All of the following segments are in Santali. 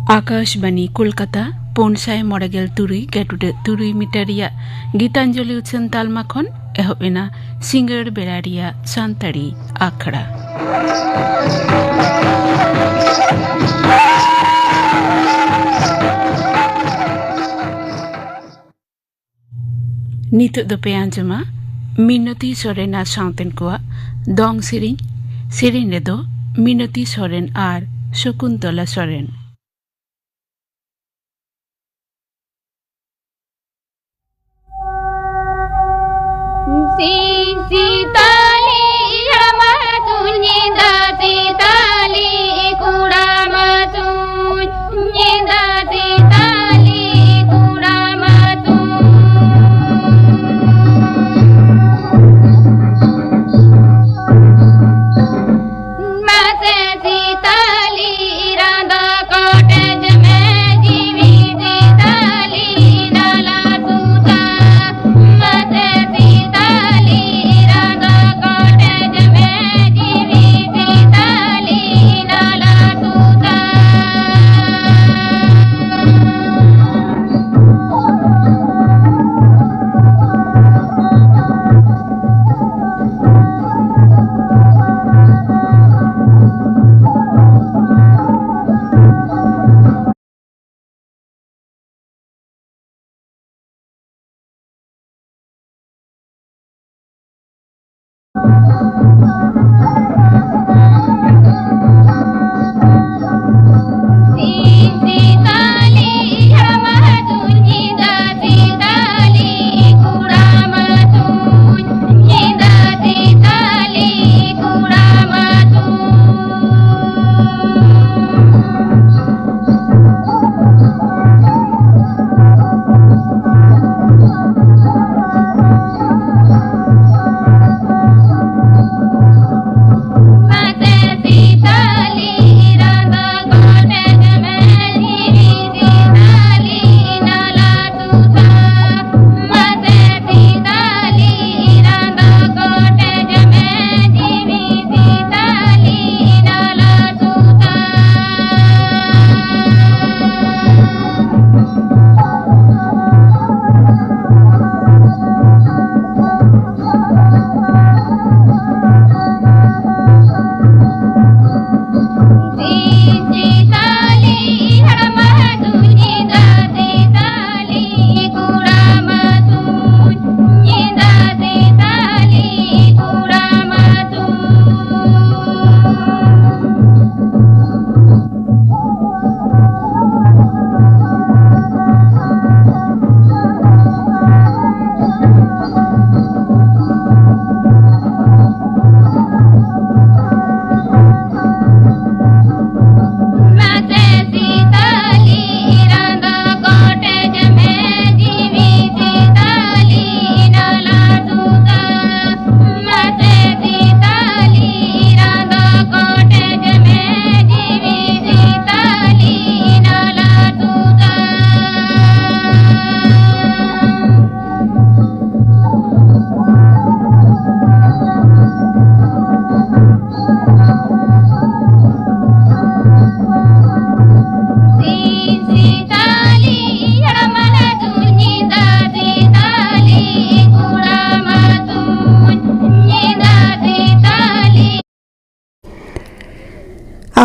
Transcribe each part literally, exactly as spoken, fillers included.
ᱟᱠᱟᱥᱵᱟᱱᱤ ᱠᱳᱞᱠᱟᱛᱟ, ᱯᱩᱱ ᱥᱟᱭ ᱢᱚᱬᱮ ᱜᱮᱞ ᱛᱩᱨᱩᱭ ᱜᱮᱴᱩᱰᱟᱹᱜ ᱛᱩᱨᱩᱭ ᱢᱤᱴᱟᱨ ᱨᱮᱭᱟᱜ ᱜᱤᱛᱟᱧᱡᱚᱞᱤ ᱩᱪᱷᱟᱹᱱ ᱛᱟᱞᱢᱟ ᱠᱷᱚᱱ ᱮᱦᱚᱵ ᱮᱱᱟ ᱥᱤᱸᱜᱟᱹᱲ ᱵᱮᱲᱟ ᱨᱮᱭᱟᱜ ᱥᱟᱱᱛᱟᱲᱤ ᱟᱠᱷᱲᱟ᱾ ᱱᱤᱛᱚᱜ ᱫᱚᱯᱮ ᱟᱸᱡᱚᱢᱟ ᱢᱤᱱᱚᱛᱤ ᱥᱚᱨᱮᱱ ᱟᱨ ᱥᱟᱶᱛᱮᱱ ᱠᱚᱣᱟᱜ ᱫᱚᱝ ᱥᱮᱨᱮᱧ᱾ ᱥᱮᱨᱮᱧ ᱨᱮᱫᱚ ᱢᱤᱱᱚᱛᱤ ᱥᱚᱨᱮᱱ ᱟᱨ ᱥᱚᱠᱩᱱᱛᱚᱞᱟ ᱥᱚᱨᱮᱱ᱾ ᱥᱤᱧ ᱥᱤᱛᱟᱹᱞᱤ ᱟᱢᱟ ᱛᱩᱧ, ᱧᱤᱫᱟᱹ ᱥᱤᱛᱟᱹᱞᱤ ᱠᱩᱲᱟᱢᱟ ᱛᱩᱧ, ᱧᱤᱫᱟᱹ ᱥᱤᱛᱟᱹᱞᱤ ᱠᱩᱲᱟᱢᱟ ᱛᱩᱧ᱾ ᱢᱟᱥᱮ ᱥᱤᱛᱟᱹᱞᱤ ᱨᱟᱸᱫᱟ ᱠᱚᱴᱮᱡ ᱢᱮ, ᱡᱤᱣᱤ ᱥᱤᱛᱟᱹᱞᱤ ᱰᱟᱞᱟ ᱥᱩᱛᱟ᱾ ᱢᱟᱥᱮ ᱥᱤᱛᱟᱹᱞᱤ ᱨᱟᱸᱫᱟ ᱠᱚᱴᱮᱡ ᱢᱮ, ᱡᱤᱣᱤ ᱥᱤᱛᱟᱹᱞᱤ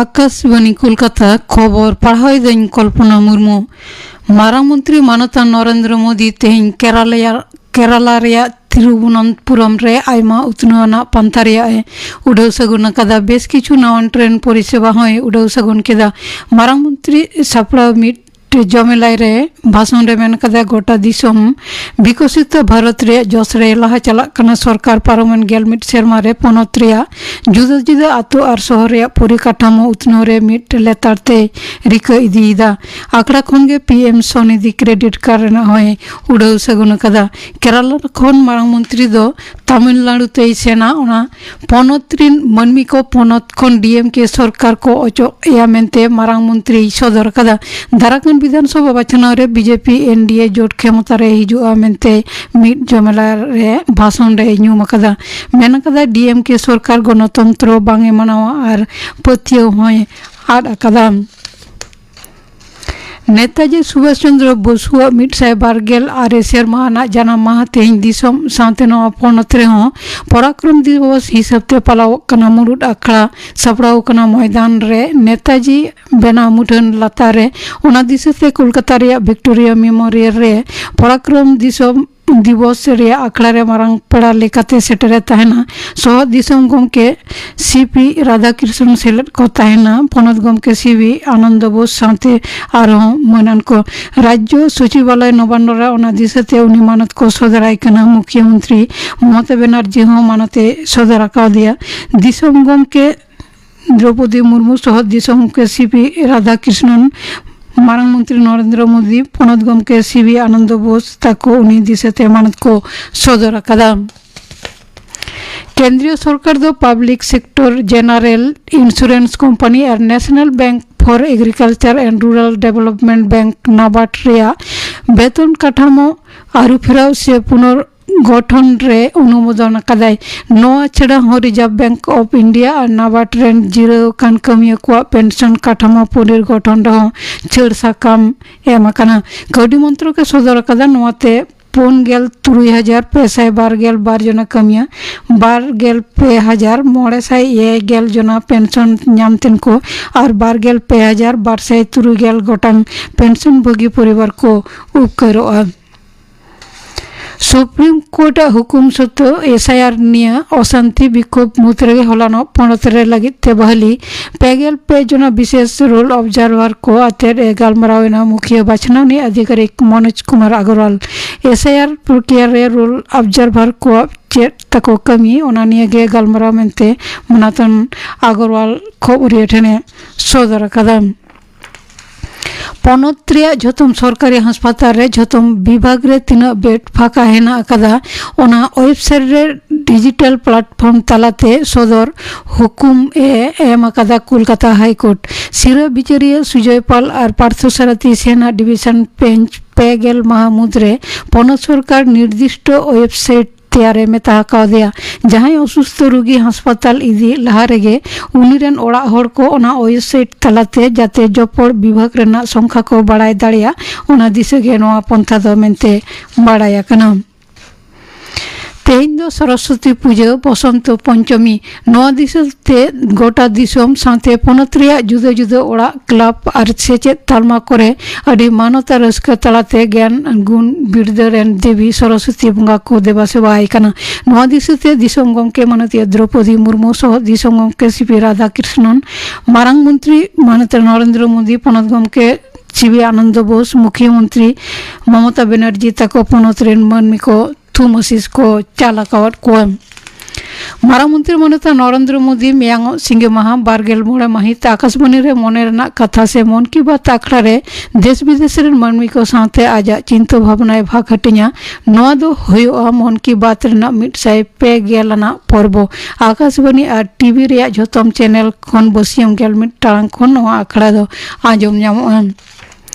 ᱟᱠᱟᱥᱵᱟᱱᱤ ᱠᱳᱞᱠᱟᱛᱟ, ᱠᱷᱚᱵᱚᱨ ᱯᱟᱲᱦᱟᱣ ᱮᱫᱟᱹᱧ ᱠᱚᱞᱯᱚᱱᱟ ᱢᱩᱨᱢᱩ᱾ ᱢᱟᱨᱟᱝ ᱢᱚᱱᱛᱨᱤ ᱢᱟᱱᱚᱛᱟᱱ ᱱᱚᱨᱮᱱᱫᱨᱚ ᱢᱳᱫᱤ ᱛᱮᱦᱮᱧ ᱠᱮᱨᱟᱞᱟ, ᱠᱮᱨᱟᱞᱟ ᱨᱮᱭᱟᱜ ᱛᱤᱨᱩᱵᱚᱱᱚᱱᱛᱯᱩᱨᱚᱢ ᱨᱮ ᱟᱭᱢᱟ ᱩᱛᱱᱟᱹᱣ ᱟᱱᱟᱜ ᱯᱟᱱᱛᱷᱟ ᱨᱮᱭᱟᱜ ᱮ ᱩᱰᱟᱹᱣ ᱥᱟᱹᱜᱩᱱ ᱟᱠᱟᱫᱟ᱾ ᱵᱮᱥ ᱠᱤᱪᱷᱩ ᱱᱟᱣᱟᱱ ᱴᱨᱮᱱ ᱯᱚᱨᱤᱥᱮᱵᱟ ᱦᱚᱸᱭ ᱩᱰᱟᱹᱣ ᱥᱟᱹᱜᱩᱱ ᱠᱮᱫᱟ᱾ ᱢᱟᱨᱟᱝ ᱢᱚᱱᱛᱨᱤ ᱥᱟᱯᱲᱟᱣ ᱢᱤᱫ ᱡᱚᱢᱮᱞᱟᱭ ᱨᱮ ᱵᱷᱟᱥᱚᱱ ᱨᱮ ᱢᱮᱱ ᱠᱟᱫᱟ, ᱜᱚᱴᱟ ᱫᱤᱥᱚᱢ ᱵᱤᱠᱚᱥᱤᱛ ᱵᱷᱟᱨᱚᱛ ᱨᱮᱭᱟᱜ ᱡᱚᱥ ᱨᱮ ᱞᱟᱦᱟ ᱪᱟᱞᱟᱜ ᱠᱟᱱᱟ᱾ ᱥᱚᱨᱠᱟᱨ ᱯᱟᱨᱚᱢᱮᱱ ᱜᱮᱞ ᱢᱤᱫ ᱥᱮᱨᱢᱟ ᱨᱮ ᱯᱚᱱᱚᱛ ᱨᱮᱭᱟᱜ ᱡᱩᱫᱟᱹ ᱡᱩᱫᱟᱹ ᱟᱛᱳ ᱟᱨ ᱥᱚᱦᱚᱨ ᱨᱮᱭᱟᱜ ᱯᱚᱨᱤᱠᱟᱴᱷᱟᱢᱳ ᱩᱛᱱᱟᱹᱣ ᱨᱮ ᱢᱤᱫ ᱞᱮᱛᱟᱲ ᱛᱮ ᱨᱤᱠᱟᱹ ᱤᱫᱤᱭᱮᱫᱟ᱾ ᱟᱠᱷᱲᱟ ᱠᱷᱚᱱ ᱜᱮ ᱯᱤ ᱮᱢ ᱥᱚᱱᱤᱫᱷᱤ ᱠᱨᱮᱰᱤᱴ ᱠᱟᱨᱰ ᱨᱮᱱᱟᱜ ᱦᱚᱸᱭ ᱩᱰᱟᱹᱣ ᱥᱟᱹᱜᱩᱱ ᱟᱠᱟᱫᱟ᱾ ᱠᱮᱨᱟᱞᱟ ᱠᱷᱚᱱ ᱢᱟᱨᱟᱝ ᱢᱚᱱᱛᱨᱤ ᱫᱚ ᱛᱟᱢᱤᱞᱱᱟᱲᱩ ᱛᱮᱭ ᱥᱮᱱᱟ᱾ ᱚᱱᱟ ᱯᱚᱱᱚᱛ ᱨᱤᱱ ᱢᱟᱹᱱᱢᱤ ᱠᱚ ᱯᱚᱱᱚᱛ ᱠᱷᱚᱱ ᱰᱤ ᱮᱢ ᱠᱮ ᱥᱚᱨᱠᱟᱨ ᱠᱚ ᱚᱪᱚᱜ ᱮᱭᱟ ᱢᱮᱱᱛᱮ ᱢᱟᱨᱟᱝ ᱢᱚᱱᱛᱨᱤᱭ ᱥᱚᱫᱚᱨ ᱟᱠᱟᱫᱟ᱾ ᱫᱟᱨᱟᱠᱟᱱ ᱵᱤᱫᱷᱟᱱ ᱥᱚᱵᱷᱟ ᱵᱟᱪᱷᱱᱟᱣ ᱨᱮ ᱵᱤ ᱡᱮ ᱯᱤ ᱮᱱ ᱰᱤ ᱮ ᱡᱳᱴ ᱠᱷᱮᱢᱚᱛᱟ ᱨᱮ ᱦᱤᱡᱩᱜᱼᱟ ᱢᱮᱱᱛᱮ ᱢᱤᱫ ᱡᱚᱢᱮᱞᱟ ᱨᱮ ᱵᱷᱟᱥᱚᱱ ᱨᱮᱭ ᱧᱩᱢ ᱟᱠᱟᱫᱟ᱾ ᱢᱮᱱ ᱟᱠᱟᱫᱟ, ᱰᱤ ᱮᱢ ᱠᱮ ᱥᱚᱨᱠᱟᱨ ᱜᱚᱱᱚᱛᱚᱱᱛᱨᱚ ᱵᱟᱝ ᱮ ᱢᱟᱱᱟᱣᱟ ᱟᱨ ᱯᱟᱹᱛᱭᱟᱹᱣ ᱦᱚᱸᱭ ᱟᱫ ᱟᱠᱟᱫᱟ᱾ ᱱᱮᱛᱟᱡᱤ ᱥᱩᱵᱷᱟᱥ ᱪᱚᱱᱫᱨᱚ ᱵᱚᱥᱩᱣᱟᱜ ᱢᱤᱫ ᱥᱟᱭ ᱵᱟᱨ ᱜᱮᱞ ᱟᱨᱮ ᱥᱮᱨᱢᱟ ᱟᱱᱟᱜ ᱡᱟᱱᱟᱢ ᱢᱟᱦᱟ ᱛᱮᱦᱮᱧ ᱫᱤᱥᱚᱢ ᱥᱟᱶᱛᱮ ᱱᱚᱣᱟ ᱯᱚᱱᱚᱛ ᱨᱮᱦᱚᱸ ᱯᱚᱨᱟᱠᱨᱚᱢ ᱫᱤᱵᱚᱥ ᱦᱤᱥᱟᱹᱵ ᱛᱮ ᱯᱟᱞᱟᱣᱚᱜ ᱠᱟᱱᱟ᱾ ᱢᱩᱲᱩᱫ ᱟᱠᱷᱲᱟ ᱥᱟᱯᱲᱟᱣ ᱠᱟᱱᱟ ᱢᱚᱭᱫᱟᱱ ᱨᱮ ᱱᱮᱛᱟᱡᱤ ᱵᱮᱱᱟᱣ ᱢᱩᱴᱷᱟᱹᱱ ᱞᱟᱛᱟᱨ ᱨᱮ᱾ ᱚᱱᱟ ᱫᱤᱥᱟᱹ ᱛᱮ ᱠᱳᱞᱠᱟᱛᱟ ᱨᱮᱭᱟᱜ ᱵᱷᱤᱠᱴᱳᱨᱤᱭᱟ ᱢᱮᱢᱳᱨᱤᱭᱟᱞ ᱨᱮ ᱯᱚᱨᱟᱠᱨᱚᱢ ᱫᱤᱥᱚᱢ ᱫᱤᱵᱚᱥ ᱨᱮᱭᱟᱜ ᱟᱠᱷᱲᱟ ᱨᱮ ᱢᱟᱨᱟᱝ ᱯᱮᱲᱟ ᱞᱮᱠᱟᱛᱮ ᱥᱮᱴᱮᱨᱮ ᱛᱟᱦᱮᱱᱟ ᱥᱚᱦᱚᱫ ᱫᱤᱥᱚᱢ ᱜᱚᱢᱠᱮ ᱥᱤ ᱯᱤ ᱨᱟᱫᱷᱟᱠᱨᱤᱥᱱᱚᱱ ᱥᱮᱞᱮᱫ ᱠᱚ ᱛᱟᱦᱮᱱᱟ ᱯᱚᱱᱚᱛ ᱜᱚᱢᱠᱮ ᱥᱤ ᱵᱤ ᱟᱱᱚᱱᱫᱚ ᱵᱳᱥ ᱥᱟᱶᱛᱮ ᱟᱨᱦᱚᱸ ᱢᱟᱹᱱᱟᱱ ᱠᱚ᱾ ᱨᱟᱡᱽᱡᱚ ᱥᱚᱪᱤᱵᱟᱞᱚᱭ ᱱᱚᱵᱟᱱᱱᱚ ᱨᱮ ᱚᱱᱟ ᱫᱤᱥᱟᱹᱛᱮ ᱩᱱᱤ ᱢᱟᱱᱚᱛ ᱠᱚ ᱥᱚᱫᱚᱨᱟᱭ ᱠᱟᱱᱟ᱾ ᱢᱩᱠᱷᱭᱟᱹ ᱢᱚᱱᱛᱨᱤ ᱢᱚᱢᱚᱛᱟ ᱵᱮᱱᱟᱨᱡᱤ ᱦᱚᱸ ᱢᱟᱱᱚᱛ ᱮ ᱥᱚᱫᱚᱨ ᱟᱠᱟᱣᱫᱮᱭᱟ᱾ ᱫᱤᱥᱚᱢ ᱜᱚᱢᱠᱮ ᱫᱨᱚᱯᱚᱫᱤ ᱢᱩᱨᱢᱩ ᱥᱚᱦᱚᱫ ᱫᱤᱥᱚᱢ ᱜᱚᱢᱠᱮ ᱥᱤ ᱯᱤ ᱨᱟᱫᱷᱟᱠᱨᱤᱥᱱᱚᱱ, ᱢᱟᱨᱟᱝ ᱢᱚᱱᱛᱨᱤ ᱱᱚᱨᱮᱱᱫᱨᱚ ᱢᱳᱫᱤ, ᱯᱚᱱᱚᱛ ᱜᱚᱢᱠᱮ ᱥᱤ ᱵᱤ ᱟᱱᱚᱱᱫᱚ ᱵᱳᱥ ᱛᱟᱠᱚ ᱩᱱᱤ ᱫᱤᱥᱟᱹᱛᱮ ᱢᱟᱱᱚᱛ ᱠᱚ ᱥᱚᱫᱚᱨ ᱟᱠᱟᱫᱟ᱾ ᱠᱮᱱᱫᱨᱤᱭᱚ ᱥᱚᱨᱠᱟᱨ ᱫᱚ public sector general insurance company ᱟᱨ national bank for agricultural and rural development bank, NABARD, ᱨᱮᱭᱟᱜ ᱵᱮᱛᱚᱱ ᱠᱟᱴᱷᱟᱢᱳ ᱟᱹᱨᱩᱯᱷᱮᱨᱟᱣ ᱥᱮ ᱯᱩᱱᱚᱨ ᱜᱚᱴᱷᱚᱱ ᱨᱮ ᱚᱱᱩᱢᱳᱫᱚᱱ ᱟᱠᱟᱫᱟᱭ᱾ ᱱᱚᱣᱟ ᱪᱷᱟᱰᱟ ᱦᱚᱸ ᱨᱤᱡᱟᱨᱵᱷ ᱵᱮᱝᱠ ᱚᱯᱷ ᱤᱱᱰᱤᱭᱟ ᱟᱨ ᱱᱟᱵᱟᱨᱰ ᱨᱮᱱ ᱡᱤᱨᱟᱹᱣ ᱟᱠᱟᱱ ᱠᱟᱹᱢᱤᱭᱟᱹ ᱠᱚᱣᱟᱜ ᱯᱮᱱᱥᱚᱱ ᱠᱟᱴᱷᱟᱢᱳ ᱯᱩᱱᱚᱨᱜᱚᱴᱷᱚᱱ ᱨᱮᱦᱚᱸ ᱪᱷᱟᱹᱲ ᱥᱟᱠᱟᱢ ᱮᱢ ᱟᱠᱟᱱᱟ᱾ ᱠᱟᱹᱣᱰᱤ ᱢᱚᱱᱛᱨᱚᱠ ᱮ ᱥᱚᱫᱚᱨ ᱟᱠᱟᱫᱟ᱾ ᱱᱚᱣᱟᱛᱮ ᱯᱩᱱ ᱜᱮᱞ ᱛᱩᱨᱩᱭ ᱦᱟᱡᱟᱨ ᱯᱮ ᱥᱟᱭ ᱵᱟᱨ ᱜᱮᱞ ᱵᱟᱨ ᱡᱚᱱᱟ ᱠᱟᱹᱢᱤᱭᱟᱹ, ᱵᱟᱨ ᱜᱮᱞ ᱯᱮ ᱦᱟᱡᱟᱨ ᱢᱚᱬᱮ ᱥᱟᱭ ᱮᱭᱟᱭ ᱜᱮᱞ ᱡᱚᱱᱟ ᱯᱮᱱᱥᱚᱱ ᱧᱟᱢ ᱛᱮᱱ ᱠᱚ ᱟᱨ ᱵᱟᱨ ᱜᱮᱞ ᱯᱮ ᱦᱟᱡᱟᱨ ᱵᱟᱨ ᱥᱟᱭ ᱛᱩᱨᱩᱭ ᱜᱮᱞ ᱜᱚᱴᱟᱝ ᱯᱮᱱᱥᱚᱱ ᱵᱷᱳᱜᱤ ᱯᱚᱨᱤᱵᱟᱨ ᱠᱚ ᱩᱯᱠᱟᱹᱨᱚᱜᱼᱟ᱾ ᱥᱩᱯᱨᱤᱢ ᱠᱳᱨᱴ ᱟᱜ ᱦᱩᱠᱩᱢ ᱥᱚᱛᱛᱮ ᱮᱥ ᱟᱭ ᱟᱨ ᱱᱤᱭᱟᱹ ᱚᱥᱟᱱᱛᱤ ᱵᱤᱠᱷᱳᱵ ᱢᱩᱫᱽ ᱨᱮᱜᱮ ᱦᱚᱞᱟᱱᱚᱜ ᱯᱚᱱᱚᱛ ᱨᱮ ᱞᱟᱹᱜᱤᱫ ᱛᱮ ᱵᱟᱦᱟᱞᱤ ᱯᱮ ᱜᱮᱞ ᱯᱮ ᱡᱚᱱᱟ ᱵᱤᱥᱮᱥ ᱨᱳᱞ ᱚᱵᱡᱟᱨᱵᱷᱟᱨ ᱠᱚ ᱟᱛᱮᱫ ᱮ ᱜᱟᱞᱢᱟᱨᱟᱣ ᱮᱱᱟ ᱢᱩᱠᱷᱤᱭᱟᱹ ᱵᱟᱪᱷᱱᱟᱣᱱᱤ ᱟᱫᱷᱤᱠᱟᱨᱤᱠ ᱢᱚᱱᱳᱡᱽ ᱠᱩᱢᱟᱨ ᱟᱜᱚᱨᱣᱟᱞ᱾ ᱮᱥ ᱟᱭ ᱟᱨ ᱯᱨᱚᱠᱨᱤᱭᱟ ᱨᱮ ᱨᱳᱞ ᱚᱵᱡᱟᱨᱵᱷᱟᱨ ᱠᱚᱣᱟᱜ ᱪᱮᱫ ᱛᱟᱠᱚ ᱠᱟᱹᱢᱤ, ᱚᱱᱟ ᱱᱤᱭᱟᱹ ᱜᱮ ᱜᱟᱞᱢᱟᱨᱟᱣ ᱢᱮᱱᱛᱮ ᱢᱟᱱᱟᱛᱟᱱ ᱟᱜᱚᱨᱣᱟᱞ ᱠᱷᱚᱵᱚᱨᱤᱭᱟᱹ ᱴᱷᱮᱱᱮ ᱥᱚᱫᱚᱨ ᱟᱠᱟᱫᱟ᱾ ᱯᱚᱱᱚᱛ ᱨᱮᱭᱟᱜ ᱡᱷᱚᱛᱚᱢ ᱥᱚᱨᱠᱟᱨᱤ ᱦᱟᱥᱯᱟᱛᱟᱞ ᱨᱮ ᱡᱷᱚᱛᱚᱢ ᱵᱤᱵᱷᱟᱜᱽ ᱨᱮ ᱛᱤᱱᱟᱹᱜ ᱵᱮᱰ ᱯᱷᱟᱸᱠᱟ ᱦᱮᱱᱟᱜ ᱟᱠᱟᱫᱟ, ᱚᱱᱟ ᱳᱭᱮᱵᱥᱟᱭᱤᱴ ᱨᱮ ᱰᱤᱡᱤᱴᱟᱞ ᱯᱞᱟᱴᱯᱷᱚᱨᱢ ᱛᱟᱞᱟᱛᱮ ᱥᱚᱫᱚᱨ ᱦᱩᱠᱩᱢ ᱮ ᱮᱢ ᱟᱠᱟᱫᱟ ᱠᱳᱞᱠᱟᱛᱟ ᱦᱟᱭ ᱠᱳᱨᱴ᱾ ᱥᱤᱨᱟᱹ ᱵᱤᱪᱟᱹᱨᱤᱭᱟᱹ ᱥᱩᱡᱚᱭ ᱯᱟᱞ ᱟᱨ ᱯᱟᱨᱛᱷᱚ ᱥᱟᱨᱚᱛᱷᱤ ᱥᱮᱱ ᱟᱜ ᱰᱤᱵᱤᱥᱚᱱ ᱵᱮᱧᱪ ᱯᱮ ᱜᱮᱞ ᱢᱟᱦᱟ ᱢᱩᱫᱽᱨᱮ ᱯᱚᱱᱚᱛ ᱥᱚᱨᱠᱟᱨ ᱱᱤᱨᱫᱤᱥᱴᱚ ᱳᱭᱮᱵᱥᱟᱭᱤᱴ ᱛᱮᱭᱟᱨᱮ ᱢᱮᱛᱟ ᱟᱠᱟᱣᱫᱮᱭᱟ᱾ ᱡᱟᱦᱟᱸᱭ ᱚᱥᱩᱥᱛᱷᱚ ᱨᱩᱜᱤ ᱦᱟᱥᱯᱟᱛᱟᱞ ᱤᱫᱤ ᱞᱟᱦᱟ ᱨᱮᱜᱮ ᱩᱱᱤ ᱨᱮᱱ ᱚᱲᱟᱜ ᱦᱚᱲ ᱠᱚ ᱚᱱᱟ ᱳᱭᱮᱵᱥᱟᱭᱤᱴ ᱛᱟᱞᱟᱛᱮ ᱡᱟᱛᱮ ᱡᱚᱯᱚᱲ ᱵᱤᱵᱷᱟᱜᱽ ᱨᱮᱱᱟᱜ ᱥᱚᱝᱠᱷᱟ ᱠᱚ ᱵᱟᱲᱟᱭ ᱫᱟᱲᱮᱭᱟᱜ, ᱚᱱᱟ ᱫᱤᱥᱟᱹ ᱜᱮ ᱱᱚᱣᱟ ᱯᱚᱱᱛᱷᱟ ᱫᱚ ᱢᱮᱱᱛᱮ ᱵᱟᱲᱟᱭ ᱟᱠᱟᱱᱟ᱾ ᱛᱮᱦᱮᱧ ᱫᱚ ᱥᱚᱨᱚᱥᱚᱛᱤ ᱯᱩᱡᱟᱹ, ᱵᱚᱥᱚᱱᱛᱚ ᱯᱚᱧᱪᱚᱢᱤ᱾ ᱱᱚᱣᱟ ᱫᱤᱥᱟᱹ ᱛᱮ ᱜᱚᱴᱟ ᱫᱤᱥᱚᱢ ᱥᱟᱶᱛᱮ ᱯᱚᱱᱚᱛ ᱨᱮᱭᱟᱜ ᱡᱩᱫᱟᱹ ᱡᱩᱫᱟᱹ ᱚᱲᱟᱜ, ᱠᱞᱟᱵᱽ ᱟᱨ ᱥᱮᱪᱮᱫ ᱛᱟᱞᱢᱟ ᱠᱚᱨᱮ ᱟᱹᱰᱤ ᱢᱟᱱᱚᱛ ᱟᱨ ᱨᱟᱹᱥᱠᱟᱹ ᱛᱟᱞᱟᱛᱮ ᱜᱮᱭᱟᱱ ᱜᱩᱱ ᱵᱤᱨᱫᱟᱹ ᱨᱮᱱ ᱫᱮᱵᱤ ᱥᱚᱨᱚᱥᱚᱛᱤ ᱵᱚᱸᱜᱟ ᱠᱚ ᱫᱮᱵᱟ ᱥᱮᱵᱟ ᱟᱭ ᱠᱟᱱᱟ᱾ ᱱᱚᱣᱟ ᱫᱤᱥᱟᱹ ᱛᱮ ᱫᱤᱥᱚᱢ ᱜᱚᱢᱠᱮ ᱢᱟᱱᱚᱛᱤᱭᱟᱹ ᱫᱨᱚᱯᱚᱫᱤ ᱢᱩᱨᱢᱩ ᱥᱚᱦᱚ ᱫᱤᱥᱚᱢ ᱜᱚᱢᱠᱮ ᱥᱤ ᱯᱤ ᱨᱟᱫᱷᱟᱠᱨᱤᱥᱱᱚᱱ, ᱢᱟᱨᱟᱝ ᱢᱚᱱᱛᱨᱤ ᱢᱟᱱᱚᱛ ᱱᱚᱨᱮᱱᱫᱨᱚ ᱢᱳᱫᱤ, ᱯᱚᱱᱚᱛ ᱜᱚᱢᱠᱮ ᱥᱤ ᱵᱤ ᱟᱱᱚᱱᱫᱚ ᱵᱳᱥ, ᱢᱩᱠᱷᱭᱟᱹ ᱢᱚᱱᱛᱨᱤ ᱢᱚᱢᱚᱛᱟ ᱵᱮᱱᱟᱨᱡᱤ ᱛᱟᱠᱚ ᱯᱚᱱᱚᱛ ᱨᱮᱱ ᱢᱟᱹᱱᱢᱤ ᱠᱚ ᱛᱷᱩᱢ ᱟᱥᱤᱥ ᱠᱚ ᱪᱟᱞ ᱟᱠᱟᱣᱟᱫ ᱠᱚᱣᱟ᱾ ᱢᱟᱨᱟᱝ ᱢᱚᱱᱛᱨᱤ ᱢᱟᱱᱚᱛ ᱱᱚᱨᱮᱱᱫᱨᱚ ᱢᱳᱫᱤ ᱢᱮᱭᱟᱝᱚᱜ ᱥᱤᱸᱜᱮ ᱢᱟᱦᱟ ᱵᱟᱨ ᱜᱮᱞ ᱢᱚᱬᱮ ᱢᱟᱹᱦᱤᱛ ᱟᱠᱟᱥᱵᱟᱱᱤ ᱨᱮ ᱢᱚᱱᱮ ᱨᱮᱱᱟᱜ ᱠᱟᱛᱷᱟ ᱥᱮ ᱢᱚᱱ ᱠᱤ ᱵᱟᱛ ᱟᱠᱷᱲᱟ ᱨᱮ ᱫᱮᱥ ᱵᱤᱫᱮᱥ ᱨᱮᱱ ᱢᱟᱹᱱᱢᱤ ᱠᱚ ᱥᱟᱶᱛᱮ ᱟᱡᱟᱜ ᱪᱤᱱᱛᱟᱹ ᱵᱷᱟᱵᱽᱱᱟᱭ ᱵᱷᱟᱜᱽ ᱦᱟᱹᱴᱤᱧᱟ᱾ ᱱᱚᱣᱟ ᱫᱚ ᱦᱩᱭᱩᱜᱼᱟ ᱢᱚᱱ ᱠᱤ ᱵᱟᱛ ᱨᱮᱱᱟᱜ ᱢᱤᱫ ᱥᱟᱭ ᱯᱮ ᱜᱮᱞ ᱟᱱᱟᱜ ᱯᱚᱨᱵᱚ᱾ ᱟᱠᱟᱥᱵᱟᱱᱤ ᱟᱨ ᱴᱤᱵᱷᱤ ᱨᱮᱭᱟᱜ ᱡᱷᱚᱛᱚᱢ ᱪᱮᱱᱮᱞ ᱠᱷᱚᱱ ᱵᱟᱹᱥᱤᱭᱟᱹᱢ ᱜᱮᱞ ᱢᱤᱫ ᱴᱟᱲᱟᱝ ᱠᱷᱚᱱ ᱱᱚᱣᱟ ᱟᱠᱷᱲᱟ ᱫᱚ ᱟᱸᱡᱚᱢ ᱧᱟᱢᱚᱜᱼᱟ᱾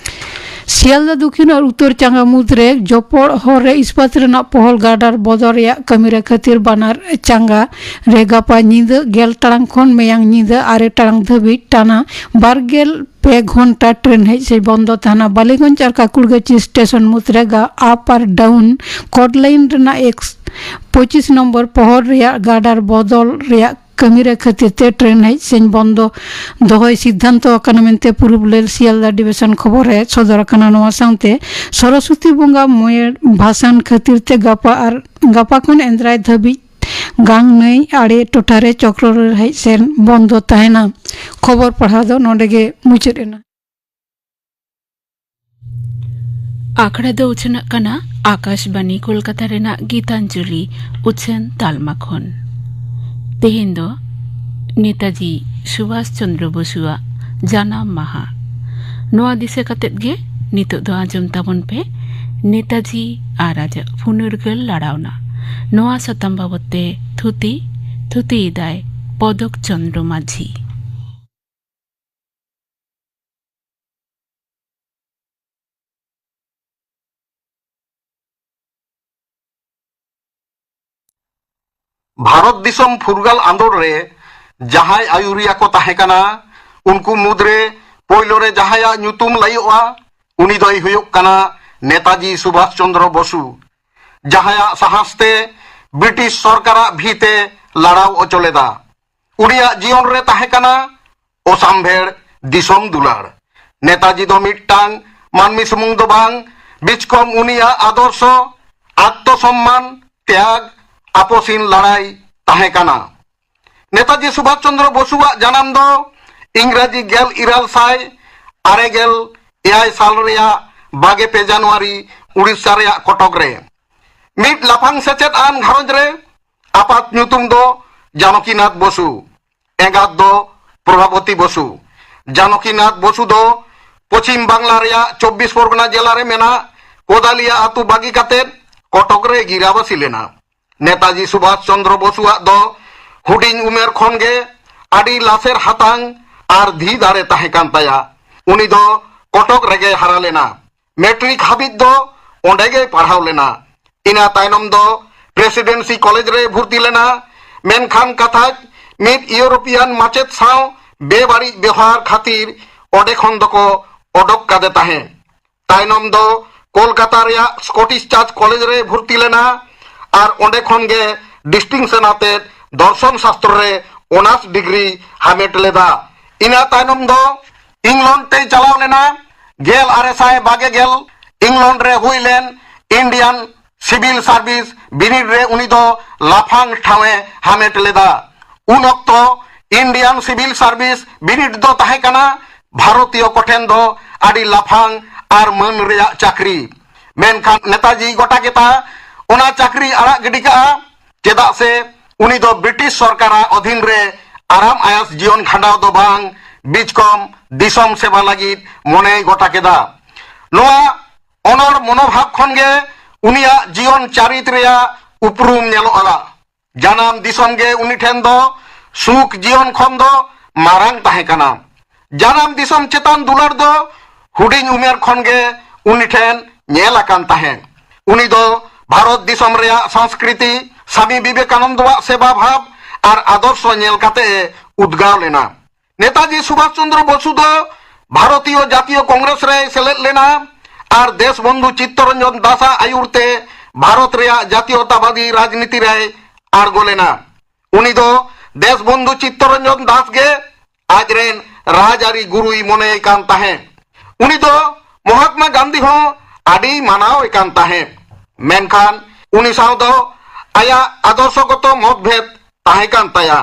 ᱥᱤᱭᱟᱞᱫᱟ ᱫᱚᱠᱷᱤᱱ ᱟᱨ ᱩᱛᱛᱚᱨ ᱪᱟᱸᱜᱟ ᱢᱩᱫᱽᱨᱮ ᱡᱚᱯᱚᱲ ᱦᱚᱨ ᱨᱮ ᱤᱥᱯᱟᱛ ᱨᱮᱱᱟᱜ ᱯᱚᱦᱚᱞ ᱜᱟᱰᱟᱨ ᱵᱚᱫᱚᱞ ᱨᱮᱭᱟᱜ ᱠᱟᱹᱢᱤ ᱨᱮ ᱠᱷᱟᱹᱛᱤᱨ ᱵᱟᱱᱟᱨ ᱪᱟᱸᱜᱟ ᱨᱮ ᱜᱟᱯᱟ ᱧᱤᱫᱟᱹ ᱜᱮᱞ ᱴᱟᱲᱟᱝ ᱠᱷᱚᱱ ᱢᱮᱭᱟᱝ ᱧᱤᱫᱟᱹ ᱟᱨᱮ ᱴᱟᱲᱟᱝ ᱫᱷᱟᱹᱵᱤᱡ ᱴᱟᱱᱟ ᱵᱟᱨ ᱜᱮᱞ ᱯᱮ ᱜᱷᱚᱱᱴᱟ ᱴᱨᱮᱱ ᱦᱮᱡ ᱥᱮ ᱵᱚᱱᱫᱚ ᱛᱟᱦᱮᱱᱟ᱾ ᱵᱟᱞᱤᱜᱚᱸᱡᱽ ᱟᱨ ᱠᱟᱠᱩᱲᱜᱟᱹᱪᱤ ᱥᱴᱮᱥᱚᱱ ᱢᱩᱫᱽ ᱨᱮ ᱜᱟ-, ᱟᱯ ᱟᱨ ᱰᱟᱣᱩᱱ ᱠᱚᱰ ᱞᱟᱭᱤᱱ ᱨᱮᱱᱟᱜ ᱮᱠᱥ-, ᱯᱚᱸᱪᱤᱥ ᱱᱚᱢᱵᱚᱨ ᱯᱚᱦᱚᱨ ᱨᱮᱭᱟᱜ ᱜᱟᱰᱟᱨ ᱵᱚᱫᱚᱞ ᱨᱮᱭᱟᱜ ᱠᱟᱹᱢᱤ ᱨᱮ ᱠᱷᱟᱹᱛᱤᱨ ᱛᱮ ᱴᱨᱮᱱ ᱦᱮᱡ ᱥᱮᱱ ᱵᱚᱱᱫᱚ ᱫᱚᱦᱚᱭ ᱥᱤᱫᱽᱫᱷᱟᱱᱛᱚ ᱟᱠᱟᱱᱟ ᱢᱮᱱᱛᱮ ᱯᱩᱨᱩᱵ ᱨᱮᱞ ᱥᱤᱭᱟᱞᱫᱟ ᱰᱤᱵᱤᱥᱚᱱ ᱠᱷᱚᱵᱚᱨ ᱨᱮ ᱥᱚᱫᱚᱨ ᱟᱠᱟᱱᱟ᱾ ᱱᱚᱣᱟ ᱥᱟᱶᱛᱮ ᱥᱚᱨᱚᱥᱚᱛᱤ ᱵᱚᱸᱜᱟ ᱢᱚᱭᱮ ᱵᱷᱟᱥᱟᱱ ᱠᱷᱟᱹᱛᱤᱨ ᱛᱮ ᱜᱟᱯᱟ ᱟᱨ ᱜᱟᱯᱟ ᱠᱷᱚᱱ ᱮᱱᱫᱨᱟᱭ ᱫᱷᱟᱹᱵᱤᱡ ᱜᱟᱝ ᱱᱟᱹᱭ ᱟᱲᱮ ᱴᱚᱴᱷᱟ ᱨᱮ ᱪᱚᱠᱨᱚ ᱨᱮᱞ ᱦᱮᱡ ᱥᱮᱱ ᱵᱚᱱᱫᱚ ᱛᱟᱦᱮᱱᱟ᱾ ᱠᱷᱚᱵᱚᱨ ᱯᱟᱲᱦᱟᱣ ᱫᱚ ᱱᱚᱰᱮ ᱜᱮ ᱢᱩᱪᱟᱹᱫ ᱮᱱᱟ᱾ ᱟᱠᱷᱲᱟ ᱫᱚ ᱩᱪᱷᱟᱹᱱᱚᱜ ᱠᱟᱱᱟ ᱟᱠᱟᱥᱵᱟᱱᱤ ᱠᱳᱞᱠᱟᱛᱟ ᱨᱮᱱᱟᱜ ᱜᱤᱛᱟᱧᱡᱚᱞᱤ ᱩᱪᱷᱟᱹᱱ ᱛᱟᱞᱢᱟ ᱠᱷᱚᱱ᱾ ᱛᱮᱦᱮᱧ ᱫᱚ ᱱᱮᱛᱟᱡᱤ ᱥᱩᱵᱷᱟᱥ ᱪᱚᱱᱫᱨᱚ ᱵᱚᱥᱩᱣᱟᱜ ᱡᱟᱱᱟᱢ ᱢᱟᱦᱟ᱾ ᱱᱚᱣᱟ ᱫᱤᱥᱟᱹ ᱠᱟᱛᱮᱫ ᱜᱮ ᱱᱤᱛᱚᱜ ᱫᱚ ᱟᱸᱡᱚᱢ ᱛᱟᱵᱚᱱ ᱯᱮ ᱱᱮᱛᱟᱡᱤ ᱟᱨ ᱟᱡᱟᱜ ᱯᱷᱩᱱᱟᱹᱨᱜᱟᱹᱞ ᱞᱟᱲᱟᱣᱱᱟ᱾ ᱱᱚᱣᱟ ᱥᱟᱛᱟᱢ ᱵᱟᱵᱚᱛ ᱛᱮ ᱛᱷᱩᱛᱤ, ᱛᱷᱩᱛᱤᱭᱮᱫᱟᱭ ᱯᱚᱫᱚᱠ ᱪᱚᱱᱫᱨᱚ ᱢᱟᱹᱡᱷᱤ᱾ ᱵᱷᱟᱨᱚᱛ ᱫᱤᱥᱚᱢ ᱯᱷᱩᱨᱜᱟᱹᱞ ᱟᱸᱫᱳᱲ ᱨᱮ ᱡᱟᱦᱟᱸᱭ ᱟᱹᱭᱩᱨᱤᱭᱟᱹ ᱠᱚ ᱛᱟᱦᱮᱸ ᱠᱟᱱᱟ, ᱩᱱᱠᱩ ᱢᱩᱫᱽᱨᱮ ᱯᱳᱭᱞᱳ ᱨᱮ ᱡᱟᱦᱟᱸᱭᱟᱜ ᱧᱩᱛᱩᱢ ᱞᱟᱹᱭᱚᱜᱼᱟ, ᱩᱱᱤ ᱫᱚᱭ ᱦᱩᱭᱩᱜ ᱠᱟᱱᱟ ᱱᱮᱛᱟᱡᱤ ᱥᱩᱵᱷᱟᱥ ᱪᱚᱱᱫᱨᱚ ᱵᱚᱥᱩ, ᱡᱟᱦᱟᱸᱭᱟᱜ ᱥᱟᱦᱟᱥ ᱛᱮ ᱵᱨᱤᱴᱤᱥ ᱥᱚᱨᱠᱟᱨᱟᱜ ᱵᱷᱤᱛ ᱮ ᱞᱟᱲᱟᱣ ᱚᱪᱚ ᱞᱮᱫᱟ᱾ ᱩᱱᱤᱭᱟᱜ ᱡᱤᱭᱚᱱ ᱨᱮ ᱛᱟᱦᱮᱸ ᱠᱟᱱᱟ ᱚᱥᱟᱢᱵᱷᱮᱲ ᱫᱤᱥᱚᱢ ᱫᱩᱞᱟᱹᱲ᱾ ᱱᱮᱛᱟᱡᱤ ᱫᱚ ᱢᱤᱫᱴᱟᱝ ᱢᱟᱹᱱᱢᱤ ᱥᱩᱢᱩᱝ ᱫᱚ ᱵᱟᱝ, ᱵᱤᱪᱠᱚᱢ ᱩᱱᱤᱭᱟᱜ ᱟᱫᱚᱨᱥᱚ, ᱟᱛᱛᱚ ᱥᱚᱢᱢᱟᱱ, ᱛᱮᱭᱟᱜ, ᱟᱯᱚᱥᱤᱱ ᱞᱟᱲᱟᱭ ᱛᱟᱦᱮᱸ ᱠᱟᱱᱟ᱾ ᱱᱮᱛᱟᱡᱤ ᱥᱩᱵᱷᱟᱥ ᱪᱚᱱᱫᱨᱚ ᱵᱚᱥᱩᱣᱟᱜ ᱡᱟᱱᱟᱢ ᱫᱚ ᱤᱝᱨᱟᱡᱤ ᱜᱮᱞ ᱤᱨᱟᱹᱞ ᱥᱟᱭ ᱟᱨᱮ ᱜᱮᱞ ᱮᱭᱟᱭ ᱥᱟᱞ ᱨᱮᱭᱟᱜ ᱵᱟᱜᱮ ᱯᱮ ᱡᱟᱱᱩᱣᱟᱨᱤ ᱩᱲᱤᱥᱥᱟ ᱨᱮᱭᱟᱜ ᱠᱚᱴᱚᱠ ᱨᱮ᱾ ᱢᱤᱫ ᱞᱟᱯᱷᱟᱝ ᱥᱮᱪᱮᱫ ᱟᱱ ᱜᱷᱟᱨᱚᱸᱡᱽ ᱨᱮ᱾ ᱟᱯᱟᱛ ᱧᱩᱛᱩᱢ ᱫᱚ ᱡᱟᱱᱚᱠᱤᱱᱟᱛᱷ ᱵᱚᱥᱩ, ᱮᱸᱜᱟᱛ ᱫᱚ ᱯᱨᱚᱵᱷᱟᱵᱚᱛᱤ ᱵᱚᱥᱩ᱾ ᱡᱟᱱᱚᱠᱤᱱᱟᱛᱷ ᱵᱚᱥᱩ ᱫᱚ ᱯᱚᱪᱷᱤᱢ ᱵᱟᱝᱞᱟ ᱨᱮᱭᱟᱜ ᱪᱚᱵᱵᱤᱥ ᱯᱚᱨᱜᱚᱱᱟ ᱡᱮᱞᱟ ᱨᱮ ᱢᱮᱱᱟᱜ ᱠᱳᱫᱟᱞᱤᱭᱟ ᱟᱹᱛᱩ ᱵᱟᱹᱜᱤ ᱠᱟᱛᱮ ᱠᱚᱴᱚᱠ ᱨᱮ ᱜᱤᱨᱟᱵᱟᱹᱥᱤ ᱞᱮᱱᱟ᱾ ᱱᱮᱛᱟᱡᱤ ᱥᱩᱵᱷᱟᱥ ᱪᱚᱱᱫᱨᱚ ᱵᱚᱥᱩᱣᱟᱜ ᱫᱚ ᱦᱩᱰᱤᱧ ᱩᱢᱮᱨ ᱠᱷᱚᱱ ᱜᱮ ᱟᱹᱰᱤ ᱞᱟᱥᱮᱨ ᱦᱟᱛᱟᱝ ᱟᱨ ᱫᱷᱤ ᱫᱟᱲᱮ ᱛᱟᱦᱮᱸ ᱠᱟᱱ ᱛᱟᱭᱟ᱾ ᱩᱱᱤ ᱫᱚ ᱠᱚᱴᱚᱠ ᱨᱮᱜᱮ ᱦᱟᱨᱟ ᱞᱮᱱᱟ᱾ ᱢᱮᱴᱨᱤᱠ ᱦᱟᱹᱵᱤᱡ ᱫᱚ ᱚᱸᱰᱮ ᱜᱮᱭ ᱯᱟᱲᱦᱟᱣ ᱞᱮᱱᱟ᱾ ᱤᱱᱟᱹ ᱛᱟᱭᱱᱚᱢ ᱫᱚ ᱯᱨᱮᱥᱤᱰᱮᱱᱥᱤ ᱠᱚᱞᱮᱡᱽ ᱨᱮ ᱵᱷᱩᱨᱛᱤ ᱞᱮᱱᱟ, ᱢᱮᱱᱠᱷᱟᱱ ᱠᱟᱛᱷᱟᱡ ᱢᱤᱫ ᱤᱭᱩᱨᱳᱯᱤᱭᱟᱱ ᱢᱟᱪᱮᱫ ᱥᱟᱶ ᱵᱮᱵᱟᱹᱲᱤᱡ ᱵᱮᱣᱦᱟᱨ ᱠᱷᱟᱹᱛᱤᱨ ᱚᱸᱰᱮ ᱠᱷᱚᱱ ᱫᱚᱠᱚ ᱚᱰᱚᱠ ᱠᱟᱫᱮ ᱛᱟᱦᱮᱸ᱾ ᱛᱟᱭᱱᱚᱢ ᱫᱚ ᱠᱳᱞᱠᱟᱛᱟ ᱨᱮᱭᱟᱜ ᱥᱠᱚᱴᱤᱥ ᱪᱟᱨᱪ ᱠᱚᱞᱮᱡᱽ ᱨᱮ ᱵᱷᱩᱨᱛᱤ ᱞᱮᱱᱟ ᱟᱨ ᱚᱸᱰᱮ ᱠᱷᱚᱱ ᱜᱮ ᱰᱤᱥᱴᱤᱝᱥᱚᱱ ᱟᱛᱮ ᱫᱚᱨᱥᱚᱱ ᱥᱟᱥᱛᱨᱚ ᱨᱮ ᱚᱱᱟᱨᱥ ᱰᱤᱜᱽᱨᱤ ᱦᱟᱢᱮᱴ ᱞᱮᱫᱟ᱾ ᱤᱱᱟᱹ ᱛᱟᱭᱱᱚᱢ ᱫᱚ ᱤᱝᱞᱚᱱᱰ ᱛᱮᱭ ᱪᱟᱞᱟᱣ ᱞᱮᱱᱟ᱾ ᱜᱮᱞ ᱟᱨᱮ ᱥᱟᱭ ᱵᱟᱜᱮ ᱜᱮᱞ ᱤᱝᱞᱚᱱᱰ ᱨᱮ ᱦᱩᱭ ᱞᱮᱱ ᱤᱱᱰᱤᱭᱟᱱ ᱥᱤᱵᱤᱞ ᱥᱟᱨᱵᱷᱤᱥ ᱵᱤᱱᱤᱰ ᱨᱮ ᱩᱱᱤ ᱫᱚ ᱞᱟᱯᱷᱟᱝ ᱴᱷᱟᱶ ᱮ ᱦᱟᱢᱮᱴ ᱞᱮᱫᱟ᱾ ᱩᱱ ᱚᱠᱛᱚ ᱤᱱᱰᱤᱭᱟᱱ ᱥᱤᱵᱤᱞ ᱥᱟᱨᱵᱷᱤᱥ ᱵᱤᱱᱤᱰ ᱫᱚ ᱛᱟᱦᱮᱸ ᱠᱟᱱᱟ ᱵᱷᱟᱨᱚᱛᱤᱭᱚ ᱠᱚᱴᱷᱮᱱ ᱫᱚ ᱟᱹᱰᱤ ᱞᱟᱯᱷᱟᱝ ᱟᱨ ᱢᱟᱹᱱ ᱨᱮᱭᱟᱜ ᱪᱟᱹᱠᱨᱤ᱾ ᱢᱮᱱᱠᱷᱟᱱ ᱱᱮᱛᱟᱡᱤ ᱜᱚᱴᱟ ᱠᱮᱫᱟ ᱚᱱᱟ ᱪᱟᱹᱠᱨᱤ ᱟᱲᱟᱜ ᱜᱤᱰᱤ ᱠᱟᱜᱼᱟ, ᱪᱮᱫᱟᱜ ᱥᱮ ᱩᱱᱤ ᱫᱚ ᱵᱨᱤᱴᱤᱥ ᱥᱚᱨᱠᱟᱨᱟᱜ ᱚᱫᱷᱤᱱ ᱨᱮ ᱟᱨᱟᱢ ᱟᱭᱟᱥ ᱡᱤᱭᱚᱱ ᱠᱷᱟᱸᱰᱟᱣ ᱫᱚ ᱵᱟᱝ, ᱵᱤᱪᱠᱚᱢ ᱫᱤᱥᱚᱢ ᱥᱮᱵᱟ ᱞᱟᱹᱜᱤᱫ ᱢᱚᱱᱮᱭ ᱜᱚᱴᱟ ᱠᱮᱫᱟ᱾ ᱱᱚᱣᱟ ᱚᱱᱚᱲ ᱢᱚᱱᱳᱵᱷᱟᱵ ᱠᱷᱚᱱ ᱜᱮ ᱩᱱᱤᱭᱟᱜ ᱡᱤᱭᱚᱱ ᱪᱟᱨᱤᱛ ᱨᱮᱭᱟᱜ ᱩᱯᱨᱩᱢ ᱧᱮᱞᱚᱜᱼᱟ᱾ ᱡᱟᱱᱟᱢ ᱫᱤᱥᱚᱢ ᱜᱮ ᱩᱱᱤ ᱴᱷᱮᱱ ᱫᱚ ᱥᱩᱠ ᱡᱤᱭᱚᱱ ᱠᱷᱚᱱ ᱫᱚ ᱢᱟᱨᱟᱝ ᱛᱟᱦᱮᱸ ᱠᱟᱱᱟ᱾ ᱡᱟᱱᱟᱢ ᱫᱤᱥᱚᱢ ᱪᱮᱛᱟᱱ ᱫᱩᱞᱟᱹᱲ ᱫᱚ ᱦᱩᱰᱤᱧ ᱩᱢᱮᱨ ᱠᱷᱚᱱ ᱜᱮ ᱩᱱᱤ ᱴᱷᱮᱱ ᱧᱮᱞ ᱟᱠᱟᱱ ᱛᱟᱦᱮᱸᱫ᱾ ᱩᱱᱤ ᱫᱚ ᱵᱷᱟᱨᱚᱛ ᱫᱤᱥᱚᱢ ᱨᱮᱭᱟᱜ ᱥᱚᱝᱥᱠᱨᱤᱛᱤ, ᱥᱟᱢᱤ ᱵᱤᱵᱮᱠᱟᱱᱚᱱᱫᱚᱣᱟᱜ ᱥᱮᱵᱟ ᱵᱷᱟᱵᱽ ᱟᱨ ᱟᱫᱚᱨᱥᱚ ᱧᱮᱞ ᱠᱟᱛᱮ ᱮ ᱩᱫᱽᱜᱟᱣ ᱞᱮᱱᱟ᱾ ᱱᱮᱛᱟᱡᱤ ᱥᱩᱵᱷᱟᱥ ᱪᱚᱱᱫᱨᱚ ᱵᱚᱥᱩ ᱫᱚ ᱵᱷᱟᱨᱚᱛᱤᱭᱚ ᱡᱟᱛᱤᱭᱚ ᱠᱚᱝᱜᱨᱮᱥ ᱨᱮᱭ ᱥᱮᱞᱮᱫ ᱞᱮᱱᱟ ᱟᱨ ᱫᱮᱥ ᱵᱚᱱᱫᱷᱩ ᱪᱤᱛᱛᱚᱨᱚᱧᱡᱚᱱ ᱫᱟᱥᱟᱜ ᱟᱹᱭᱩᱨ ᱛᱮ ᱵᱷᱟᱨᱚᱛ ᱨᱮᱭᱟᱜ ᱡᱟᱛᱤᱭᱚᱛᱟᱵᱟᱫᱤ ᱨᱟᱡᱽᱱᱤᱛᱤ ᱨᱮᱭ ᱟᱬᱜᱚ ᱞᱮᱱᱟ᱾ ᱩᱱᱤ ᱫᱚ ᱫᱮᱥ ᱵᱚᱱᱫᱷᱩ ᱪᱤᱛᱛᱚᱨᱚᱧᱡᱚᱱ ᱫᱟᱥ ᱜᱮ ᱟᱡᱨᱮᱱ ᱨᱟᱡᱽᱟᱹᱨᱤ ᱜᱩᱨᱩᱭ ᱢᱚᱱᱮᱭᱮ ᱠᱟᱱ ᱛᱟᱦᱮᱸᱫ᱾ ᱩᱱᱤ ᱫᱚ ᱢᱚᱦᱟᱛᱢᱟ ᱜᱟᱱᱫᱷᱤ ᱦᱚᱸ ᱟᱹᱰᱤ ᱢᱟᱱᱟᱣ ᱮ ᱠᱟᱱ ᱛᱟᱦᱮᱸᱫ᱾ ᱢᱮᱱᱠᱷᱟᱱ ᱩᱱᱤ ᱥᱟᱶ ᱫᱚ ᱟᱭᱟᱜ ᱟᱫᱚᱨᱥᱚᱜᱚᱛᱚ ᱢᱚᱛᱵᱷᱮᱫ ᱛᱟᱦᱮᱸ ᱠᱟᱱ ᱛᱟᱭᱟ᱾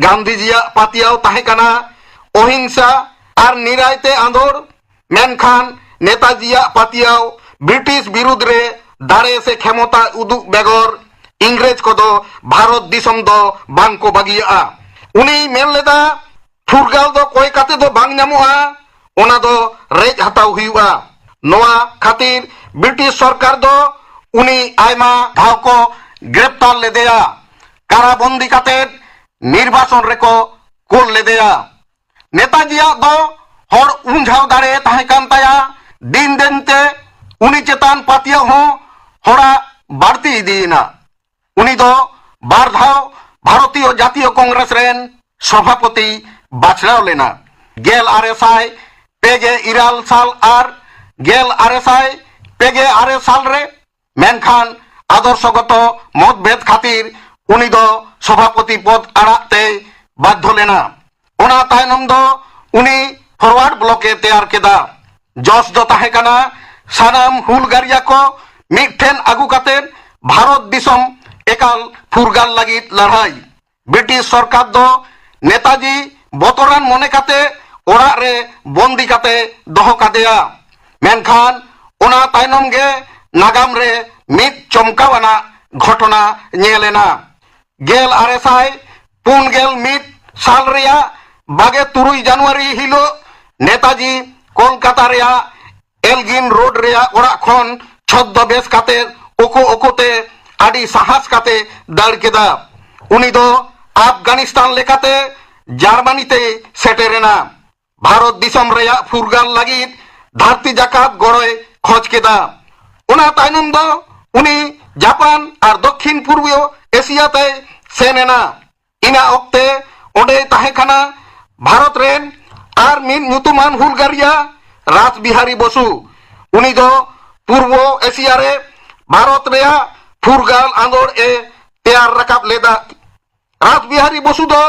ᱜᱟᱱᱫᱷᱤᱡᱤᱭᱟᱜ ᱯᱟᱹᱛᱭᱟᱹᱣ ᱛᱟᱦᱮᱸ ᱠᱟᱱᱟ ᱚᱦᱤᱝᱥᱟ ᱟᱨ ᱱᱤᱨᱟᱭ ᱛᱮ ᱟᱸᱫᱳᱲ, ᱢᱮᱱᱠᱷᱟᱱ ᱱᱮᱛᱟᱡᱤᱭᱟᱜ ᱯᱟᱹᱛᱭᱟᱹᱣ ᱵᱨᱤᱴᱤᱥ ᱵᱤᱨᱩᱫᱷ ᱨᱮ ᱫᱟᱲᱮ ᱥᱮ ᱠᱷᱮᱢᱚᱛᱟ ᱩᱫᱩᱜ ᱵᱮᱜᱚᱨ ᱤᱝᱨᱮᱡᱽ ᱠᱚᱫᱚ ᱵᱷᱟᱨᱚᱛ ᱫᱤᱥᱚᱢ ᱫᱚ ᱵᱟᱝ ᱠᱚ ᱵᱟᱹᱜᱤᱭᱟᱜᱼᱟ᱾ ᱩᱱᱤᱭ ᱢᱮᱱ ᱞᱮᱫᱟ, ᱯᱷᱩᱨᱜᱟᱹᱞ ᱫᱚ ᱠᱚᱭ ᱠᱟᱛᱮ ᱫᱚ ᱵᱟᱝ ᱧᱟᱢᱚᱜᱼᱟ, ᱚᱱᱟ ᱫᱚ ᱨᱮᱡ ᱦᱟᱛᱟᱣ ᱦᱩᱭᱩᱜᱼᱟ᱾ ᱱᱚᱣᱟ ᱠᱷᱟᱹᱛᱤᱨ ᱵᱨᱤᱴᱤᱥ ᱥᱚᱨᱠᱟᱨ ᱫᱚ ᱩᱱᱤ ᱟᱭᱢᱟ ᱫᱷᱟᱣ ᱠᱚ ᱜᱨᱮᱯᱛᱟᱨ ᱞᱮᱫᱮᱭᱟ, ᱠᱟᱨᱟᱵᱚᱱᱫᱤ ᱠᱟᱛᱮ ᱱᱤᱨᱵᱟᱥᱚᱱ ᱨᱮᱠᱚ ᱠᱩᱞ ᱞᱮᱫᱮᱭᱟ᱾ ᱱᱮᱛᱟᱡᱤᱭᱟᱜ ᱫᱚ ᱦᱚᱲ ᱩᱢᱡᱷᱟᱣ ᱫᱟᱲᱮ ᱛᱟᱦᱮᱸ ᱠᱟᱱ ᱛᱟᱭᱟ᱾ ᱫᱤᱱ ᱫᱤᱱ ᱛᱮ ᱩᱱᱤ ᱪᱮᱛᱟᱱ ᱯᱟᱹᱛᱭᱟᱹᱣ ᱦᱚᱸ ᱦᱚᱲᱟᱜ ᱵᱟᱹᱲᱛᱤ ᱤᱫᱤᱭᱮᱱᱟ᱾ ᱩᱱᱤ ᱫᱚ ᱵᱟᱨ ᱫᱷᱟᱣ ᱵᱷᱟᱨᱚᱛᱤᱭᱚ ᱡᱟᱛᱤᱭᱚ ᱠᱚᱝᱜᱨᱮᱥ ᱨᱮᱱ ᱥᱚᱵᱷᱟᱯᱚᱛᱤ ᱵᱟᱪᱷᱱᱟᱣ ᱞᱮᱱᱟ, ᱜᱮᱞ ᱟᱨᱮ ᱥᱟᱭ ᱯᱮ ᱜᱮ ᱤᱨᱟᱹᱞ ᱥᱟᱞ ᱟᱨ ᱜᱮᱞ ᱟᱨᱮ ᱥᱟᱭ ᱯᱮ ᱜᱮ ᱟᱨᱮ ᱥᱟᱞ ᱨᱮ᱾ ᱢᱮᱱᱠᱷᱟᱱ ᱟᱫᱚᱨᱥᱚᱜᱚᱛᱚ ᱢᱚᱛᱵᱷᱮᱫ ᱠᱷᱟᱹᱛᱤᱨ ᱩᱱᱤ ᱫᱚ ᱥᱚᱵᱷᱟᱯᱚᱛᱤ ᱯᱚᱫ ᱟᱲᱟᱜ ᱛᱮᱭ ᱵᱟᱫᱽᱫᱷᱚ ᱞᱮᱱᱟ᱾ ᱚᱱᱟ ᱛᱟᱭᱱᱚᱢ ᱫᱚ ᱩᱱᱤ ᱯᱷᱚᱨᱣᱟᱨᱰ ᱵᱞᱚᱠ ᱮ ᱛᱮᱭᱟᱨ ᱠᱮᱫᱟ᱾ ᱡᱚᱥ ᱫᱚ ᱛᱟᱦᱮᱸ ᱠᱟᱱᱟ ᱥᱟᱱᱟᱢ ᱦᱩᱞᱜᱟᱹᱨᱤᱭᱟ ᱠᱚ ᱢᱤᱫ ᱴᱷᱮᱱ ᱟᱹᱜᱩ ᱠᱟᱛᱮ ᱵᱷᱟᱨᱚᱛ ᱫᱤᱥᱚᱢ ᱮᱠᱟᱞ ᱯᱷᱩᱨᱜᱟᱹᱞ ᱞᱟᱹᱜᱤᱫ ᱞᱟᱹᱲᱦᱟᱹᱭ᱾ ᱵᱨᱤᱴᱤᱥ ᱥᱚᱨᱠᱟᱨ ᱫᱚ ᱱᱮᱛᱟᱡᱤ ᱵᱚᱛᱚᱨᱟᱱ ᱢᱚᱱᱮ ᱠᱟᱛᱮ ᱚᱲᱟᱜ ᱨᱮ ᱵᱚᱱᱫᱤ ᱠᱟᱛᱮ ᱫᱚᱦᱚ ᱠᱟᱫᱮᱭᱟ᱾ ᱢᱮᱱᱠᱷᱟᱱ ᱚᱱᱟ ᱛᱟᱭᱱᱚᱢ ᱜᱮ ᱱᱟᱜᱟᱢ ᱨᱮ ᱢᱤᱫ ᱪᱚᱢᱠᱟᱣ ᱟᱱᱟᱜ ᱜᱷᱚᱴᱚᱱᱟ ᱧᱮᱞ ᱮᱱᱟ᱾ ᱜᱮᱞ ᱟᱨᱮ ᱥᱟᱭ ᱯᱩᱱ ᱜᱮᱞ ᱢᱤᱫ ᱥᱟᱞ ᱨᱮᱭᱟᱜ ᱵᱟᱜᱮ ᱛᱩᱨᱩᱭ ᱡᱟᱱᱩᱣᱟᱨᱤ ᱦᱤᱞᱳᱜ ᱱᱮᱛᱟᱡᱤ ᱠᱳᱞᱠᱟᱛᱟ ᱨᱮᱭᱟᱜ ᱮᱞᱜᱤᱱ ᱨᱳᱰ ᱨᱮᱭᱟᱜ ᱚᱲᱟᱜ ᱠᱷᱚᱱ ᱪᱷᱚᱫᱫᱚ ᱵᱮᱥ ᱠᱟᱛᱮ ᱳᱠᱳ ᱳᱠᱳ ᱛᱮ ᱟᱹᱰᱤ ᱥᱟᱦᱟᱥ ᱠᱟᱛᱮ ᱫᱟᱹᱲ ᱠᱮᱫᱟ᱾ ᱩᱱᱤ ᱫᱚ ᱟᱯᱷᱜᱟᱱᱤᱥᱛᱟᱱ ᱞᱮᱠᱟᱛᱮ ᱡᱟᱨᱢᱟᱱᱤ ᱛᱮᱭ ᱥᱮᱴᱮᱨ ᱮᱱᱟ᱾ ᱵᱷᱟᱨᱚᱛ ᱫᱤᱥᱚᱢ ᱨᱮᱭᱟᱜ ᱯᱷᱩᱨᱜᱟᱹᱞ ᱞᱟᱹᱜᱤᱫ ᱫᱷᱟᱹᱨᱛᱤ ᱡᱟᱠᱟᱛ ᱜᱚᱲᱚᱭ ᱠᱷᱚᱡᱽ ᱠᱮᱫᱟ᱾ ᱚᱱᱟ ᱛᱟᱭᱱᱚᱢ ᱫᱚ ᱩᱱᱤ ᱡᱟᱯᱟᱱ ᱟᱨ ᱫᱚᱠᱠᱷᱤᱱ ᱯᱩᱨᱵᱚ ᱮᱥᱤᱭᱟ ᱛᱮᱭ ᱥᱮᱱ ᱮᱱᱟ᱾ ᱤᱱᱟ ᱚᱠᱛᱮ ᱚᱸᱰᱮᱭ ᱛᱟᱦᱮᱸ ᱠᱟᱱᱟ ᱵᱷᱟᱨᱚᱛ ᱨᱮᱱ ᱟᱨ ᱢᱤᱫ ᱧᱩᱛᱩᱢᱟᱱ ᱦᱩᱞᱜᱟᱹᱨᱤᱭᱟ ᱨᱟᱥ ᱵᱤᱦᱟᱨᱤ ᱵᱚᱥᱩ᱾ ᱩᱱᱤ ᱫᱚ ᱯᱩᱨᱵᱚ ᱮᱥᱤᱭᱟ ᱨᱮ ᱵᱷᱟᱨᱚᱛ ᱨᱮᱭᱟᱜ ᱯᱷᱩᱨᱜᱟᱹᱞ ᱟᱸᱫᱳᱲ ᱮ ᱛᱮᱭᱟᱨ ᱨᱟᱠᱟᱵ ᱞᱮᱫᱟ᱾ ᱨᱟᱥ ᱵᱤᱦᱟᱨᱤ ᱵᱚᱥᱩ ᱫᱚ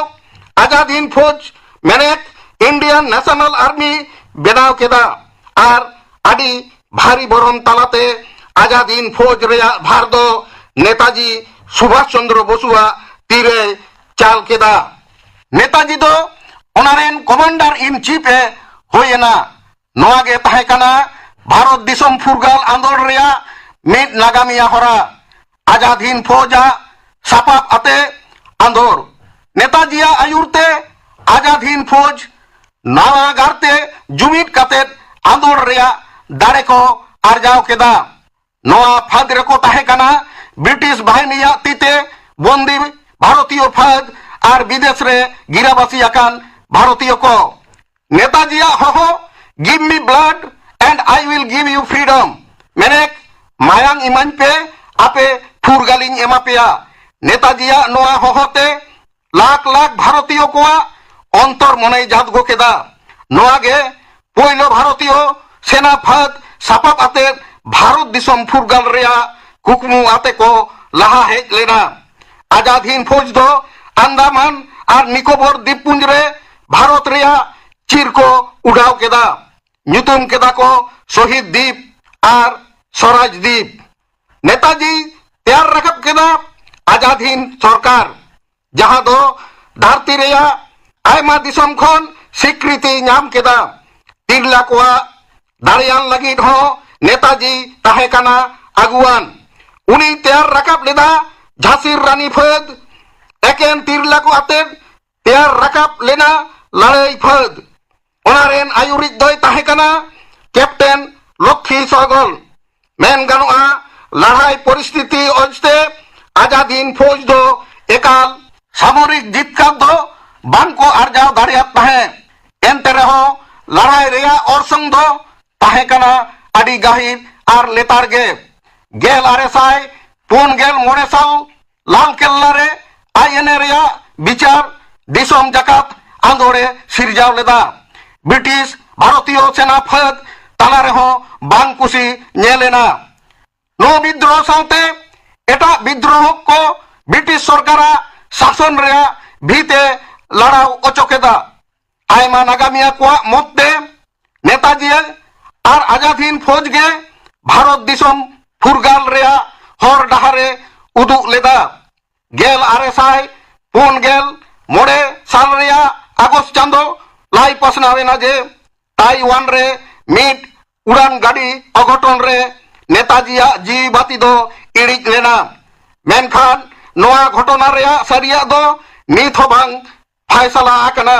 ᱟᱡᱟᱫ ᱦᱤᱱᱫ ᱯᱷᱳᱡᱽ ᱢᱮᱱᱮᱛ ᱤᱱᱰᱤᱭᱟᱱ ᱱᱮᱥᱚᱱᱟᱞ ᱟᱨᱢᱤ ᱵᱮᱱᱟᱣ ᱠᱮᱫᱟ ᱟᱨ ᱟᱹᱰᱤ ᱵᱷᱟᱨᱤ ᱵᱚᱨᱚᱱ ᱛᱟᱞᱟᱛᱮ ᱟᱡᱟᱫ ᱦᱤᱱᱫ ᱯᱷᱳᱡᱽ ᱨᱮᱭᱟᱜ ᱵᱷᱟᱨ ᱫᱚ ᱱᱮᱛᱟᱡᱤ ᱥᱩᱵᱷᱟᱥ ᱪᱚᱱᱫᱨᱚ ᱵᱚᱥᱩᱣᱟᱜ ᱛᱤᱨᱮ ᱪᱟᱞ ᱠᱮᱫᱟ᱾ ᱱᱮᱛᱟᱡᱤ ᱫᱚ ᱚᱱᱟ ᱨᱮᱱ ᱠᱚᱢᱟᱱᱰᱟᱨ ᱤᱱ ᱪᱤᱯ ᱮ ᱦᱩᱭ ᱮᱱᱟ᱾ ᱱᱚᱣᱟ ᱜᱮ ᱛᱟᱦᱮᱸ ᱠᱟᱱᱟ ᱵᱷᱟᱨᱚᱛ ᱫᱤᱥᱚᱢ ᱯᱷᱩᱨᱜᱟᱹᱞ ᱟᱸᱫᱳᱲ ᱨᱮᱭᱟᱜ ᱢᱤᱫ ᱱᱟᱜᱟᱢᱤᱭᱟᱹ ᱦᱚᱨᱟ᱾ ᱟᱡᱟᱫ ᱦᱤᱱᱫ ᱯᱷᱳᱡᱽ ᱟᱜ ᱥᱟᱯᱟᱵ ᱟᱛᱮ ᱟᱸᱫᱳᱲ᱾ ᱱᱮᱛᱟᱡᱤᱭᱟᱜ ᱟᱹᱭᱩᱨ ᱛᱮ ᱟᱡᱟᱫ ᱦᱤᱱᱫ ᱯᱷᱳᱡᱽ ᱱᱟᱣᱟ ᱜᱟᱨᱛᱮ ᱡᱩᱢᱤᱫ ᱠᱟᱛᱮ ᱟᱸᱫᱳᱲ ᱨᱮᱭᱟᱜ ᱫᱟᱲᱮ ᱠᱚ ᱟᱨᱡᱟᱣ ᱠᱮᱫᱟ᱾ ᱱᱚᱣᱟ ᱯᱷᱟᱹᱫᱽ ᱨᱮᱠᱚ ᱛᱟᱦᱮᱸ ᱠᱟᱱᱟ ᱵᱨᱤᱴᱤᱥ ᱵᱟᱦᱤᱱᱤᱭᱟᱜ ᱛᱤᱛᱮ ᱵᱚᱱᱫᱤ ᱵᱷᱟᱨᱚᱛᱤᱭᱚ ᱯᱷᱟᱹᱫᱽ ᱟᱨ ᱵᱤᱫᱮᱥ ᱨᱮ ᱜᱤᱨᱟᱵᱟᱥᱤ ᱟᱠᱟᱱ ᱵᱷᱟᱨᱚᱛᱤᱭᱚ ᱠᱚ᱾ ᱱᱮᱛᱟᱡᱤᱭᱟᱜ ᱦᱚᱦᱚ "Give me blood, and I will give you freedom, ᱢᱮᱱᱮᱠ ᱢᱟᱭᱟᱝ ᱤᱢᱟᱹᱧ ᱯᱮ, ᱟᱯᱮ ᱯᱷᱩᱨᱜᱟᱹᱞᱤᱧ ᱮᱢᱟ ᱯᱮᱭᱟ᱾ ᱱᱮᱛᱟᱡᱤᱭᱟᱜ ᱱᱚᱣᱟ ᱦᱚᱦᱚᱛᱮ ᱞᱟᱠᱷ ᱞᱟᱠᱷ ᱵᱷᱟᱨᱚᱛᱤᱭᱚ ᱠᱚᱣᱟᱜ ᱚᱱᱛᱚᱨ ᱢᱚᱱᱮᱭ ᱡᱟᱫᱜᱚ ᱠᱮᱫᱟ᱾ ᱱᱚᱣᱟ ᱜᱮ ᱯᱳᱭᱞᱳ ᱵᱷᱟᱨᱚᱛᱤᱭᱚ ᱥᱮᱱᱟ ᱯᱷᱟᱹᱫ ᱥᱟᱯᱟᱵ ᱟᱛᱮ ᱵᱷᱟᱨᱚᱛ ᱫᱤᱥᱚᱢ ᱯᱷᱩᱨᱜᱟᱹᱞ ᱨᱮᱭᱟᱜ ᱠᱩᱠᱢᱩ ᱟᱛᱮ ᱠᱚ ᱞᱟᱦᱟ ᱦᱮᱡ ᱞᱮᱱᱟ᱾ ᱟᱡᱟᱫ ᱦᱤᱱᱫ ᱯᱷᱳᱡᱽ ᱫᱚ ᱟᱱᱫᱟᱢᱟᱱ ᱟᱨ ᱱᱤᱠᱳᱵᱚᱨ ᱫᱤᱯᱯᱩᱸᱡᱽ ᱨᱮ ᱵᱷᱟᱨᱚᱛ ᱨᱮᱭᱟᱜ ᱪᱤᱨ ᱠᱚ ᱩᱰᱟᱣ ᱠᱮᱫᱟ᱾ ᱧᱩᱛᱩᱢ ᱠᱮᱫᱟ ᱠᱚ ᱥᱚᱦᱤᱫ ᱫᱤᱯ ᱟᱨ ᱥᱚᱨᱟᱡᱽ ᱫᱤᱯ᱾ ᱱᱮᱛᱟᱡᱤ ᱛᱮᱭᱟᱨ ᱨᱟᱠᱟᱵ ᱠᱮᱫᱟ ᱟᱡᱟᱫ ᱦᱤᱱᱫ ᱥᱚᱨᱠᱟᱨ, ᱡᱟᱦᱟᱸ ᱫᱚ ᱫᱷᱟᱹᱨᱛᱤ ᱨᱮᱭᱟᱜ ᱟᱭᱢᱟ ᱫᱤᱥᱚᱢ ᱠᱷᱚᱱ ᱥᱤᱠᱨᱤᱛᱤ ᱧᱟᱢ ᱠᱮᱫᱟ᱾ ᱛᱤᱨᱞᱟ ᱠᱚᱣᱟᱜ ᱫᱟᱲᱮᱭᱟᱱ ᱞᱟᱹᱜᱤᱫ ᱦᱚᱸ ᱱᱮᱛᱟᱡᱤ ᱛᱟᱦᱮᱸ ᱠᱟᱱᱟ ᱟᱹᱜᱩᱣᱟᱱ᱾ ᱩᱱᱤ ᱛᱮᱭᱟᱨ ᱨᱟᱠᱟᱵ ᱞᱮᱫᱟ ᱡᱷᱟᱸᱥᱤ ᱨᱟᱱᱤ ᱯᱷᱟᱹᱫᱽ, ᱮᱠᱮᱱ ᱛᱤᱨᱞᱟ ᱠᱚ ᱟᱛᱮ ᱛᱮᱭᱟᱨ ᱨᱟᱠᱟᱵ ᱞᱮᱱᱟ ᱞᱟᱹᱲᱦᱟᱹᱭ ᱯᱷᱟᱹᱫᱽ᱾ ᱚᱱᱟ ᱨᱮᱱ ᱟᱹᱭᱩᱨᱤᱡ ᱫᱚᱭ ᱛᱟᱦᱮᱸ ᱠᱟᱱᱟ ᱠᱮᱯᱴᱮᱱ ᱞᱚᱠᱠᱷᱤ ᱥᱚᱦᱜᱚᱞ᱾ ᱢᱮᱱ ᱜᱟᱱᱚᱜᱼᱟ, ᱞᱟᱲᱦᱟᱭ ᱯᱚᱨᱤᱥᱛᱷᱤᱛᱤ ᱚᱡᱽᱛᱮ ᱟᱡᱟᱫ ᱦᱤᱱᱫ ᱯᱷᱳᱡᱽ ᱫᱚ ᱮᱠᱟᱞ ᱥᱟᱢᱚᱨᱤᱠ ᱡᱤᱛᱠᱟᱹᱨ ᱫᱚ ᱵᱟᱝ ᱠᱚ ᱟᱨᱡᱟᱣ ᱫᱟᱲᱮᱭᱟᱫ ᱛᱟᱦᱮᱸᱫ᱾ ᱮᱱᱛᱮ ᱨᱮᱦᱚᱸ ᱞᱟᱲᱦᱟᱭ ᱨᱮᱭᱟᱜ ᱚᱨᱥᱚᱝ ᱫᱚ ᱛᱟᱦᱮᱸ ᱠᱟᱱᱟ ᱟᱹᱰᱤ ᱜᱟᱹᱦᱤᱨ ᱟᱨ ᱞᱮᱛᱟᱲ ᱜᱮ᱾ ᱜᱮᱞ ᱟᱨᱮ ᱥᱟᱭ ᱯᱩᱱ ᱜᱮᱞ ᱢᱚᱬᱮ ᱥᱟᱞ ᱞᱟᱞ ᱠᱮᱞᱞᱟ ᱨᱮ ᱟᱭ ᱮᱱ ᱮ ᱨᱮᱭᱟᱜ ᱵᱤᱪᱟᱨ ᱫᱤᱥᱚᱢ ᱡᱟᱠᱟᱛ ᱟᱸᱫᱳᱲ ᱮ ᱥᱤᱨᱡᱟᱣ ᱞᱮᱫᱟ᱾ ᱵᱨᱤᱴᱤᱥ ᱵᱷᱟᱨᱚᱛᱤᱭᱚ ᱥᱮᱱᱟ ᱯᱷᱟᱹᱫ ᱛᱟᱞᱟ ᱨᱮᱦᱚᱸ ᱵᱟᱝ ᱠᱩᱥᱤ ᱧᱮᱞ ᱮᱱᱟ᱾ ᱱᱚᱣᱟ ᱵᱤᱫᱽᱫᱨᱳᱦᱚ ᱥᱟᱶᱛᱮ ᱮᱴᱟᱜ ᱵᱤᱫᱽᱫᱨᱳᱦᱚ ᱠᱚ ᱵᱨᱤᱴᱤᱥ ᱥᱚᱨᱠᱟᱨᱟᱜ ᱥᱟᱥᱚᱱ ᱨᱮᱭᱟᱜ ᱵᱷᱤᱛ ᱮ ᱞᱟᱲᱟᱣ ᱚᱪᱚ ᱠᱮᱫᱟ᱾ ᱟᱭᱢᱟ ᱱᱟᱜᱟᱢᱤᱭᱟᱹ ᱠᱚᱣᱟᱜ ᱢᱚᱛ ᱛᱮ ᱱᱮᱛᱟᱡᱤ ᱟᱨ ᱟᱡᱟᱫ ᱦᱤᱱᱫ ᱯᱷᱳᱡᱽ ᱜᱮ ᱵᱷᱟᱨᱚᱛ ᱫᱤᱥᱚᱢ ᱯᱷᱩᱨᱜᱟᱹᱞ ᱨᱮᱭᱟᱜ ᱦᱚᱨ ᱰᱟᱦᱟᱨ ᱮ ᱩᱫᱩᱜ ᱞᱮᱫᱟ᱾ ᱜᱮᱞ ᱟᱨᱮ ᱥᱟᱭ ᱯᱩᱱ ᱜᱮᱞ ᱢᱚᱬᱮ ᱥᱟᱞ ᱨᱮᱭᱟᱜ ᱟᱜᱚᱥᱴ ᱪᱟᱸᱫᱚ ᱞᱟᱹᱭ ᱯᱟᱥᱱᱟᱣ ᱮᱱᱟ ᱡᱮ ᱛᱟᱭᱣᱟᱱ ᱨᱮ ᱢᱤᱫ ᱩᱰᱟᱹᱱ ᱜᱟᱹᱰᱤ ᱚᱜᱷᱚᱴᱚᱱ ᱨᱮ ᱱᱮᱛᱟᱡᱤᱭᱟᱜ ᱡᱤᱣᱤ ᱵᱟᱹᱛᱤ ᱫᱚ ᱤᱬᱤᱡ ᱞᱮᱱᱟ᱾ ᱢᱮᱱᱠᱷᱟᱱ ᱱᱚᱣᱟ ᱜᱷᱚᱴᱚᱱᱟ ᱨᱮᱭᱟᱜ ᱥᱟᱹᱨᱤᱭᱟᱜ ᱫᱚ ᱱᱤᱛ ᱦᱚᱸ ᱵᱟᱝ ᱯᱷᱟᱭᱥᱟᱞᱟ ᱟᱠᱟᱱᱟ᱾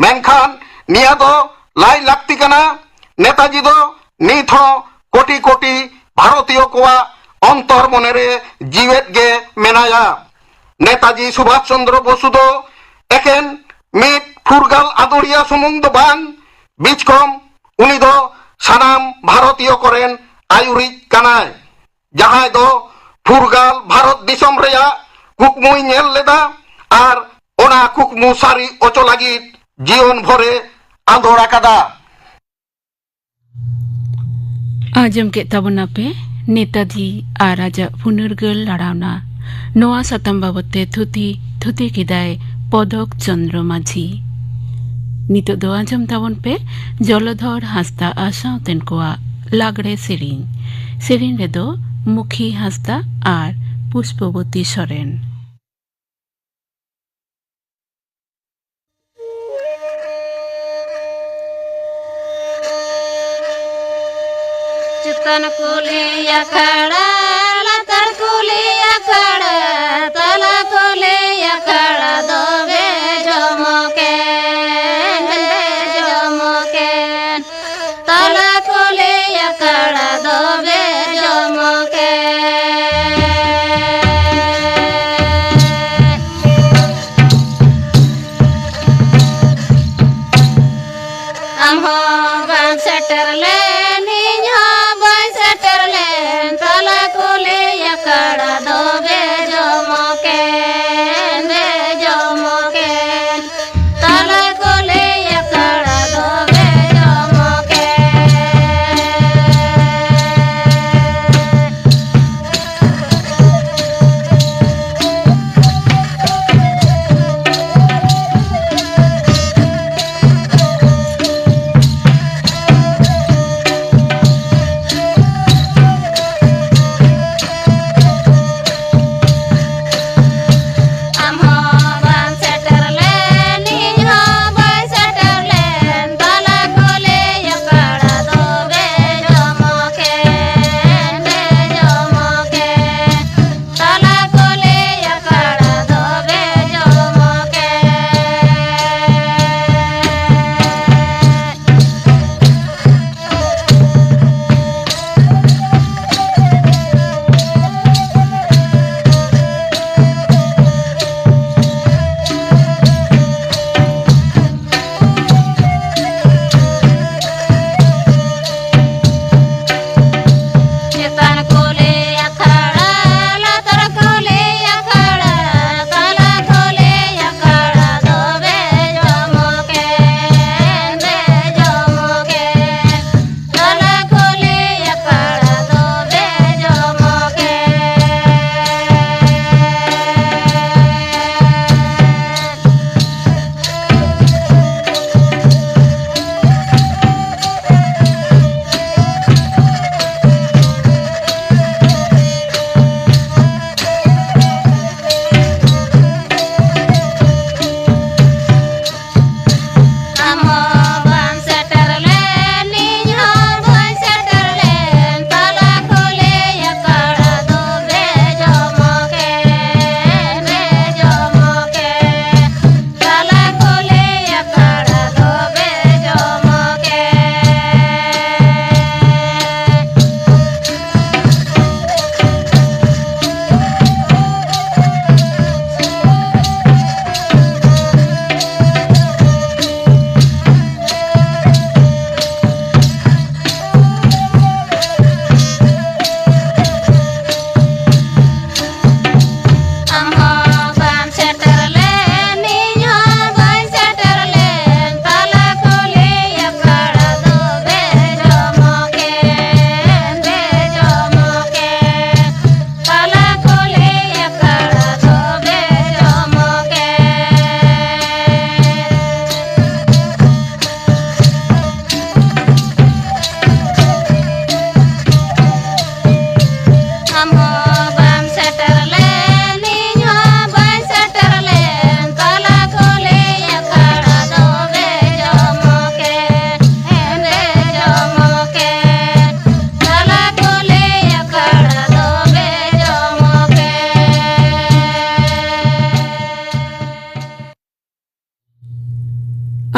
ᱢᱮᱱᱠᱷᱟᱱ ᱱᱤᱭᱟᱹ ᱫᱚ ᱞᱟᱹᱭ ᱞᱟᱹᱠᱛᱤ ᱠᱟᱱᱟ, ᱱᱮᱛᱟᱡᱤ ᱫᱚ ᱱᱤᱛ ᱦᱚᱸ ᱠᱳᱴᱤ ᱠᱳᱴᱤ ᱵᱷᱟᱨᱚᱛᱤᱭᱚ ᱠᱚᱣᱟᱜ ᱚᱱᱛᱚᱨ ᱢᱚᱱᱮ ᱨᱮ ᱡᱤᱣᱮᱫ ᱜᱮ ᱢᱮᱱᱟᱭᱟ᱾ ᱱᱮᱛᱟᱡᱤ ᱥᱩᱵᱷᱟᱥ ᱪᱚᱱᱫᱨᱚ ᱵᱚᱥᱩ ᱫᱚ ᱮᱠᱮᱱ ᱢᱤᱫ ᱯᱷᱩᱨᱜᱟᱹᱞ ᱟᱸᱫᱳᱲᱤᱭᱟᱹ ᱥᱩᱢᱩᱝ ᱫᱚ ᱵᱟᱝ, ᱵᱤᱪᱠᱚᱢ ᱩᱱᱤ ᱫᱚ ᱥᱟᱱᱟᱢ ᱵᱷᱟᱨᱚᱛᱤᱭᱚ ᱠᱚᱨᱮᱱ ᱟᱹᱭᱩᱨᱤᱡ ᱠᱟᱱᱟᱭ, ᱡᱟᱦᱟᱸᱭ ᱫᱚ ᱯᱷᱩᱨᱜᱟᱞ ᱵᱷᱟᱨᱚᱛ ᱫᱤᱥᱚᱢ ᱨᱮᱭᱟᱜ ᱠᱩᱠᱢᱩᱭ ᱧᱮᱞ ᱞᱮᱫᱟ ᱟᱨ ᱚᱱᱟ ᱠᱩᱠᱢᱩ ᱥᱟᱹᱨᱤ ᱚᱪᱚ ᱞᱟᱹᱜᱤᱫ ᱡᱤᱭᱚᱱ ᱵᱷᱚᱨᱮ ᱟᱸᱫᱳᱲ ᱟᱠᱟᱫᱟ᱾ ᱟᱸᱡᱚᱢ ᱠᱮᱫ ᱛᱟᱵᱚᱱᱟᱯᱮ ᱱᱮᱛᱟᱡᱤ ᱟᱨ ᱟᱡᱟᱜ ᱯᱷᱩᱱᱟᱹᱨᱜᱟᱹᱞ ᱞᱟᱲᱟᱣᱱᱟ᱾ ᱱᱚᱣᱟ ᱥᱟᱛᱟᱢ ᱵᱟᱵᱚᱛ ᱛᱮ ᱛᱷᱩᱛᱤ, ᱛᱷᱩᱛᱤ ᱠᱮᱫᱟᱭ ᱯᱚᱫᱚᱠ ᱪᱚᱱᱫᱨᱚ ᱢᱟᱹᱡᱷᱤ᱾ ᱱᱤᱛᱚᱜ ᱫᱚ ᱟᱸᱡᱚᱢ ᱛᱟᱵᱚᱱ ᱯᱮ ᱡᱚᱞᱚᱫᱷᱚᱨ ᱦᱟᱸᱥᱫᱟ ᱟᱨ ᱥᱟᱶᱛᱮᱱ ᱠᱚᱣᱟᱜ ᱞᱟᱜᱽᱲᱮ ᱥᱮᱨᱮᱧ᱾ ᱥᱮᱨᱮᱧ ᱨᱮᱫᱚ ᱢᱩᱠᱷᱤ ᱦᱟᱸᱥᱫᱟ ᱟᱨ ᱯᱩᱥᱯᱚᱵᱚᱛᱤ ᱥᱚᱨᱮᱱ᱾ ᱪᱮᱛᱟᱱ ᱠᱩᱞᱦᱤ ᱟᱠᱷᱲᱟ, ᱞᱟᱛᱟᱨ ᱠᱩᱞᱦᱤ ᱟᱠᱷᱲᱟ, ᱛᱟᱞᱟ ᱠᱩᱞᱦᱤ ᱟᱠᱷᱲᱟ ᱫᱚ ᱵᱮᱡᱚᱢᱚᱠᱮᱱ, ᱵᱮᱡᱚᱢᱚᱠᱮᱱ᱾ ᱛᱟᱞᱟ ᱠᱩᱞᱦᱤ ᱟᱠᱷᱲᱟ ᱫᱚ ᱵᱮᱡᱚᱢᱚᱠᱮᱱ᱾ ᱟᱢ ᱦᱚᱸ ᱵᱟᱢ ᱥᱮᱴᱮᱨ ᱞᱮᱱ, ᱤᱧ ᱦᱚᱸ ᱵᱟᱹᱧ ᱥᱮᱴᱮᱨ ᱞᱮᱱ, ᱛᱟᱞᱟ ᱠᱩᱞᱦᱤ ᱟᱠᱷᱲᱟ ᱫᱚ ᱵᱮᱡᱚᱢᱚᱠᱮᱱ, ᱵᱮᱡᱚᱢᱚᱠᱮᱱ᱾ ᱛᱟᱞᱟ ᱠᱩᱞᱦᱤ ᱟᱠᱷᱲᱟ ᱫᱚ ᱵᱮᱡᱚᱢᱚᱠᱮᱱ᱾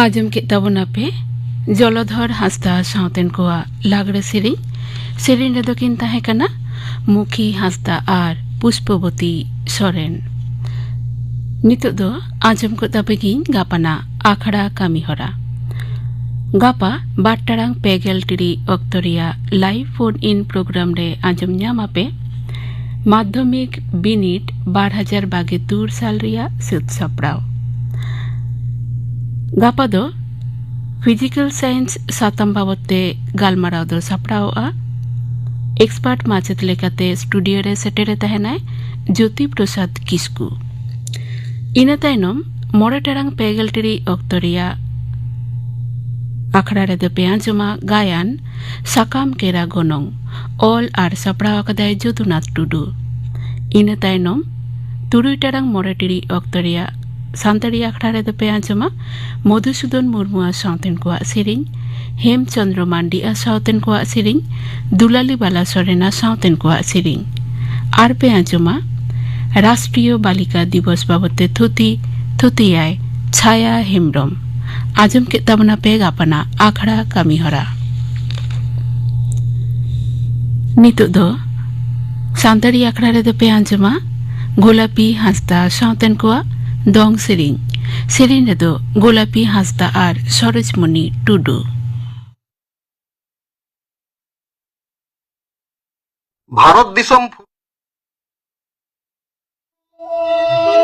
ᱟᱸᱡᱚᱢ ᱠᱮᱫ ᱛᱟᱵᱚᱱᱟᱯᱮ ᱡᱚᱞᱚᱫᱷᱚᱨ ᱦᱟᱸᱥᱫᱟ ᱥᱟᱶᱛᱮᱱ ᱠᱚᱣᱟᱜ ᱞᱟᱜᱽᱲᱮ ᱥᱮᱨᱮᱧ᱾ ᱥᱮᱨᱮᱧ ᱨᱮᱫᱚ ᱠᱤᱱ ᱛᱟᱦᱮᱸ ᱠᱟᱱᱟ ᱢᱩᱠᱷᱤ ᱦᱟᱸᱥᱫᱟ ᱟᱨ ᱯᱩᱥᱯᱚᱵᱚᱛᱤ ᱥᱚᱨᱮᱱ᱾ ᱱᱤᱛᱚᱜ ᱫᱚ ᱟᱸᱡᱚᱢ ᱜᱚᱫ ᱟᱯᱮ ᱜᱤᱧ ᱜᱟᱯᱟᱱᱟᱜ ᱟᱠᱷᱲᱟ ᱠᱟᱹᱢᱤ ᱦᱚᱨᱟ᱾ ᱜᱟᱯᱟ ᱵᱟᱨ ᱴᱟᱲᱟᱝ ᱯᱮ ᱜᱮᱞ ᱴᱤᱲᱤᱡ ᱚᱠᱛᱚ ᱨᱮᱭᱟᱜ live phone in program ᱨᱮ ᱟᱸᱡᱚᱢ ᱧᱟᱢ ᱟᱯᱮ ᱢᱟᱫᱽᱫᱷᱚᱢᱤᱠ ᱵᱤᱱᱤᱰ ᱵᱟᱨ ᱦᱟᱡᱟᱨ ᱵᱟᱜᱮ ᱛᱩᱨ ᱥᱟᱞ ᱨᱮᱭᱟᱜ ᱥᱟᱹᱛ ᱥᱟᱯᱲᱟᱣ᱾ ᱜᱟᱯᱟ ᱫᱚ Physical Science ᱥᱟᱛᱟᱢ ᱵᱟᱵᱚᱫ ᱛᱮ ᱜᱟᱞᱢᱟᱨᱟᱣ ᱫᱚ ᱥᱟᱯᱲᱟᱣᱚᱜᱼᱟ᱾ Expert ᱢᱟᱪᱮᱫ ᱞᱮᱠᱟᱛᱮ ᱥᱴᱩᱰᱤᱭᱳ ᱨᱮ ᱥᱮᱴᱮᱨᱮ ᱛᱟᱦᱮᱱᱟᱭ ᱡᱳᱛᱤ ᱯᱨᱚᱥᱟᱫᱽ ᱠᱤᱥᱠᱩ᱾ ᱤᱱᱟᱹ ᱛᱟᱭᱱᱚᱢ ᱢᱚᱬᱮ ᱴᱟᱲᱟᱝ ᱯᱮ ᱜᱮᱞ ᱴᱤᱲᱤᱡ ᱚᱠᱛᱚ ᱨᱮᱭᱟᱜ ᱟᱠᱷᱲᱟ ᱨᱮᱫᱚ ᱯᱮ ᱟᱸᱡᱚᱢᱟ ᱜᱟᱭᱟᱱ ᱥᱟᱠᱟᱢ ᱠᱮᱨᱟ ᱜᱚᱱᱚᱝ, ᱚᱞ ᱟᱨ ᱥᱟᱯᱲᱟᱣ ᱟᱠᱟᱫᱟᱭ ᱡᱚᱫᱩᱱᱟᱛᱷ ᱴᱩᱰᱩ᱾ ᱤᱱᱟᱹ ᱛᱟᱭᱱᱚᱢ ᱛᱩᱨᱩᱭ ᱴᱟᱲᱟᱝ ᱢᱚᱬᱮ ᱴᱤᱲᱤᱡ ᱚᱠᱛᱚ ᱨᱮᱭᱟᱜ ᱥᱟᱱᱛᱟᱲᱤ ᱟᱠᱷᱲᱟ ᱨᱮᱫᱚ ᱯᱮ ᱟᱸᱡᱚᱢᱟ ᱢᱚᱫᱷᱩᱥᱩᱫᱚᱱ ᱢᱩᱨᱢᱩᱣᱟᱜ ᱥᱟᱶᱛᱮᱱ ᱠᱚᱣᱟᱜ ᱥᱮᱨᱮᱧ, ᱦᱮᱢᱪᱚᱸᱫᱽᱨᱚ ᱢᱟᱱᱰᱤᱭᱟᱜ ᱥᱟᱶᱛᱮᱱ ᱠᱚᱣᱟᱜ ᱥᱮᱨᱮᱧ, ᱫᱩᱞᱟᱞᱤ ᱵᱟᱞᱟ ᱥᱚᱨᱮᱱᱟᱜ ᱥᱟᱶᱛᱮᱱ ᱠᱚᱣᱟᱜ ᱥᱮᱨᱮᱧ᱾ ᱟᱨ ᱯᱮ ᱟᱸᱡᱚᱢᱟ ᱨᱟᱥᱴᱨᱤᱭᱚ ᱵᱟᱞᱤᱠᱟ ᱫᱤᱵᱚᱥ ᱵᱟᱵᱚᱫ ᱛᱮ ᱛᱷᱩᱛᱤ, ᱛᱷᱩᱛᱤᱭᱟᱭ ᱪᱷᱟᱭᱟ ᱦᱮᱢᱵᱽᱨᱚᱢ᱾ ᱟᱸᱡᱚᱢ ᱠᱮᱫ ᱛᱟᱵᱚᱱᱟ ᱯᱮ ᱜᱟᱯᱟᱱᱟᱜ ᱟᱠᱷᱲᱟ ᱠᱟᱹᱢᱤ ᱦᱚᱨᱟ᱾ ᱱᱤᱛᱚᱜ ᱫᱚ ᱥᱟᱱᱛᱟᱲᱤ ᱟᱠᱷᱲᱟ ᱨᱮᱫᱚ ᱯᱮ ᱟᱸᱡᱚᱢᱟ ᱜᱳᱞᱟᱯᱤ ᱦᱟᱸᱥᱫᱟ ᱥᱟᱶᱛᱮᱱ ᱠᱚᱣᱟᱜ ᱫᱚᱝ ᱥᱮᱨᱮᱧ᱾ ᱥᱮᱨᱮᱧ ᱨᱮᱫᱚ ᱜᱳᱞᱟᱯᱤ ᱦᱟᱸᱥᱫᱟ ᱟᱨ ᱥᱚᱨᱳᱡᱽᱢᱚᱱᱤ ᱴᱩᱰᱩ᱾ ᱵᱷᱟᱨᱚᱛ ᱫᱤᱥᱚᱢ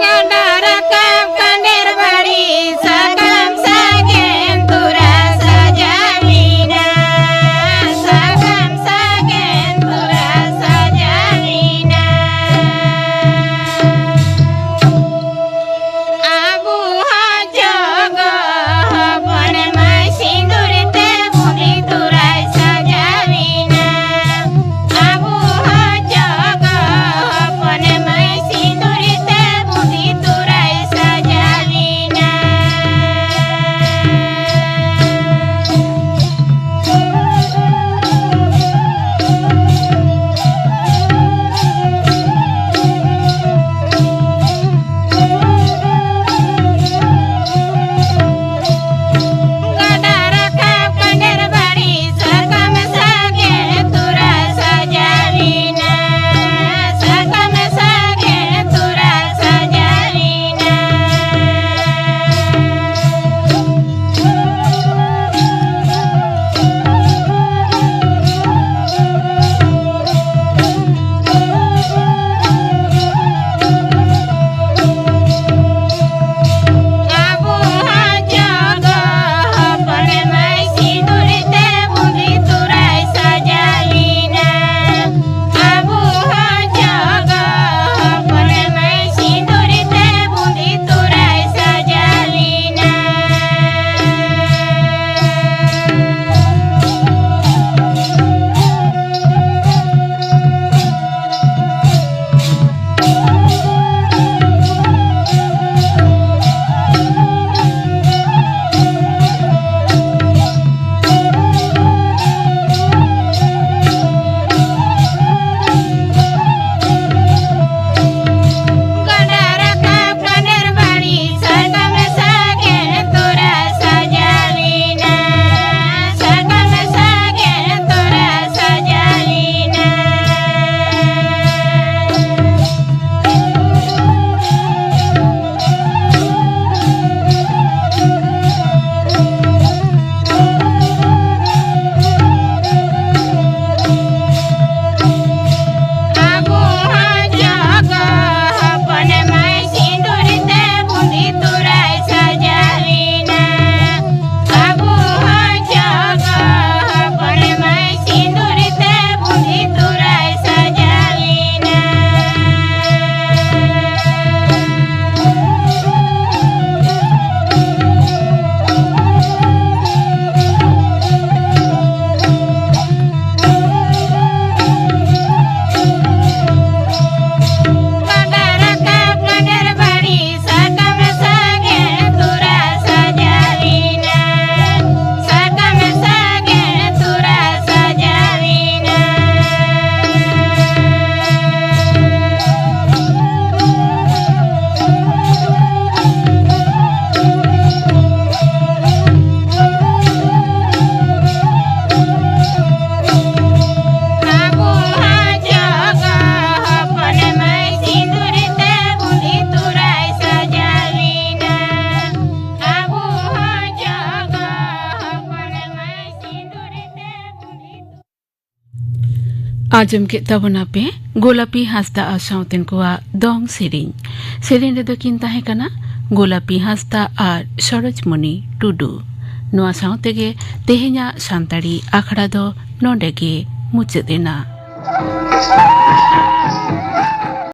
ᱜᱟᱰᱟ ᱨᱟᱠᱟᱵ ᱠᱟᱸᱰᱮᱨ ᱵᱟᱲᱤ, ᱥᱟᱠᱟᱢ ᱥᱟᱜᱮᱱ ᱛᱚᱨᱟ ᱥᱟᱡᱟᱣᱤᱱᱟ᱾ ᱥᱟᱠᱟᱢ ᱥᱟᱜᱮᱱ ᱛᱚᱨᱟ ᱥᱟᱡᱟᱣᱤᱱᱟ᱾ ᱟᱵᱚ ᱦᱚᱸ ᱡᱚᱜᱚ ᱦᱚᱯᱚᱱ ᱢᱟᱹᱭ ᱥᱤᱸᱫᱩᱨ ᱛᱮ ᱵᱩᱰᱷᱤ ᱛᱚᱨᱟᱭ ᱥᱟᱡᱟᱣᱤᱱᱟ᱾ ᱟᱵᱚ ᱦᱚᱸ ᱡᱚᱜᱚ ᱦᱚᱯᱚᱱ ᱢᱟᱹᱭ ᱥᱤᱸᱫᱩᱨ ᱛᱮ ᱵᱩᱰᱷᱤ ᱛᱚᱨᱟᱭ ᱥᱟᱡᱟᱣᱤᱱᱟ᱾ ᱟᱸᱡᱚᱢ ᱠᱮᱫ ᱛᱟᱵᱚᱱᱟ ᱯᱮ ᱜᱳᱞᱟᱯᱤ ᱦᱟᱸᱥᱫᱟ ᱟᱨ ᱥᱟᱶᱛᱮᱱ ᱠᱚᱣᱟᱜ ᱫᱚᱝ ᱥᱮᱨᱮᱧ᱾ ᱥᱮᱨᱮᱧ ᱨᱮᱫᱚ ᱠᱤᱱ ᱛᱟᱦᱮᱸ ᱠᱟᱱᱟ ᱜᱳᱞᱟᱯᱤ ᱦᱟᱸᱥᱫᱟ ᱟᱨ ᱥᱚᱨᱳᱡᱽᱢᱚᱱᱤ ᱴᱩᱰᱩ᱾ ᱱᱚᱣᱟ ᱥᱟᱶ ᱛᱮᱜᱮ ᱛᱮᱦᱮᱧᱟᱜ ᱥᱟᱱᱛᱟᱲᱤ ᱟᱠᱷᱲᱟ ᱫᱚ ᱱᱚᱰᱮ ᱜᱮ ᱢᱩᱪᱟᱹᱫ ᱮᱱᱟ᱾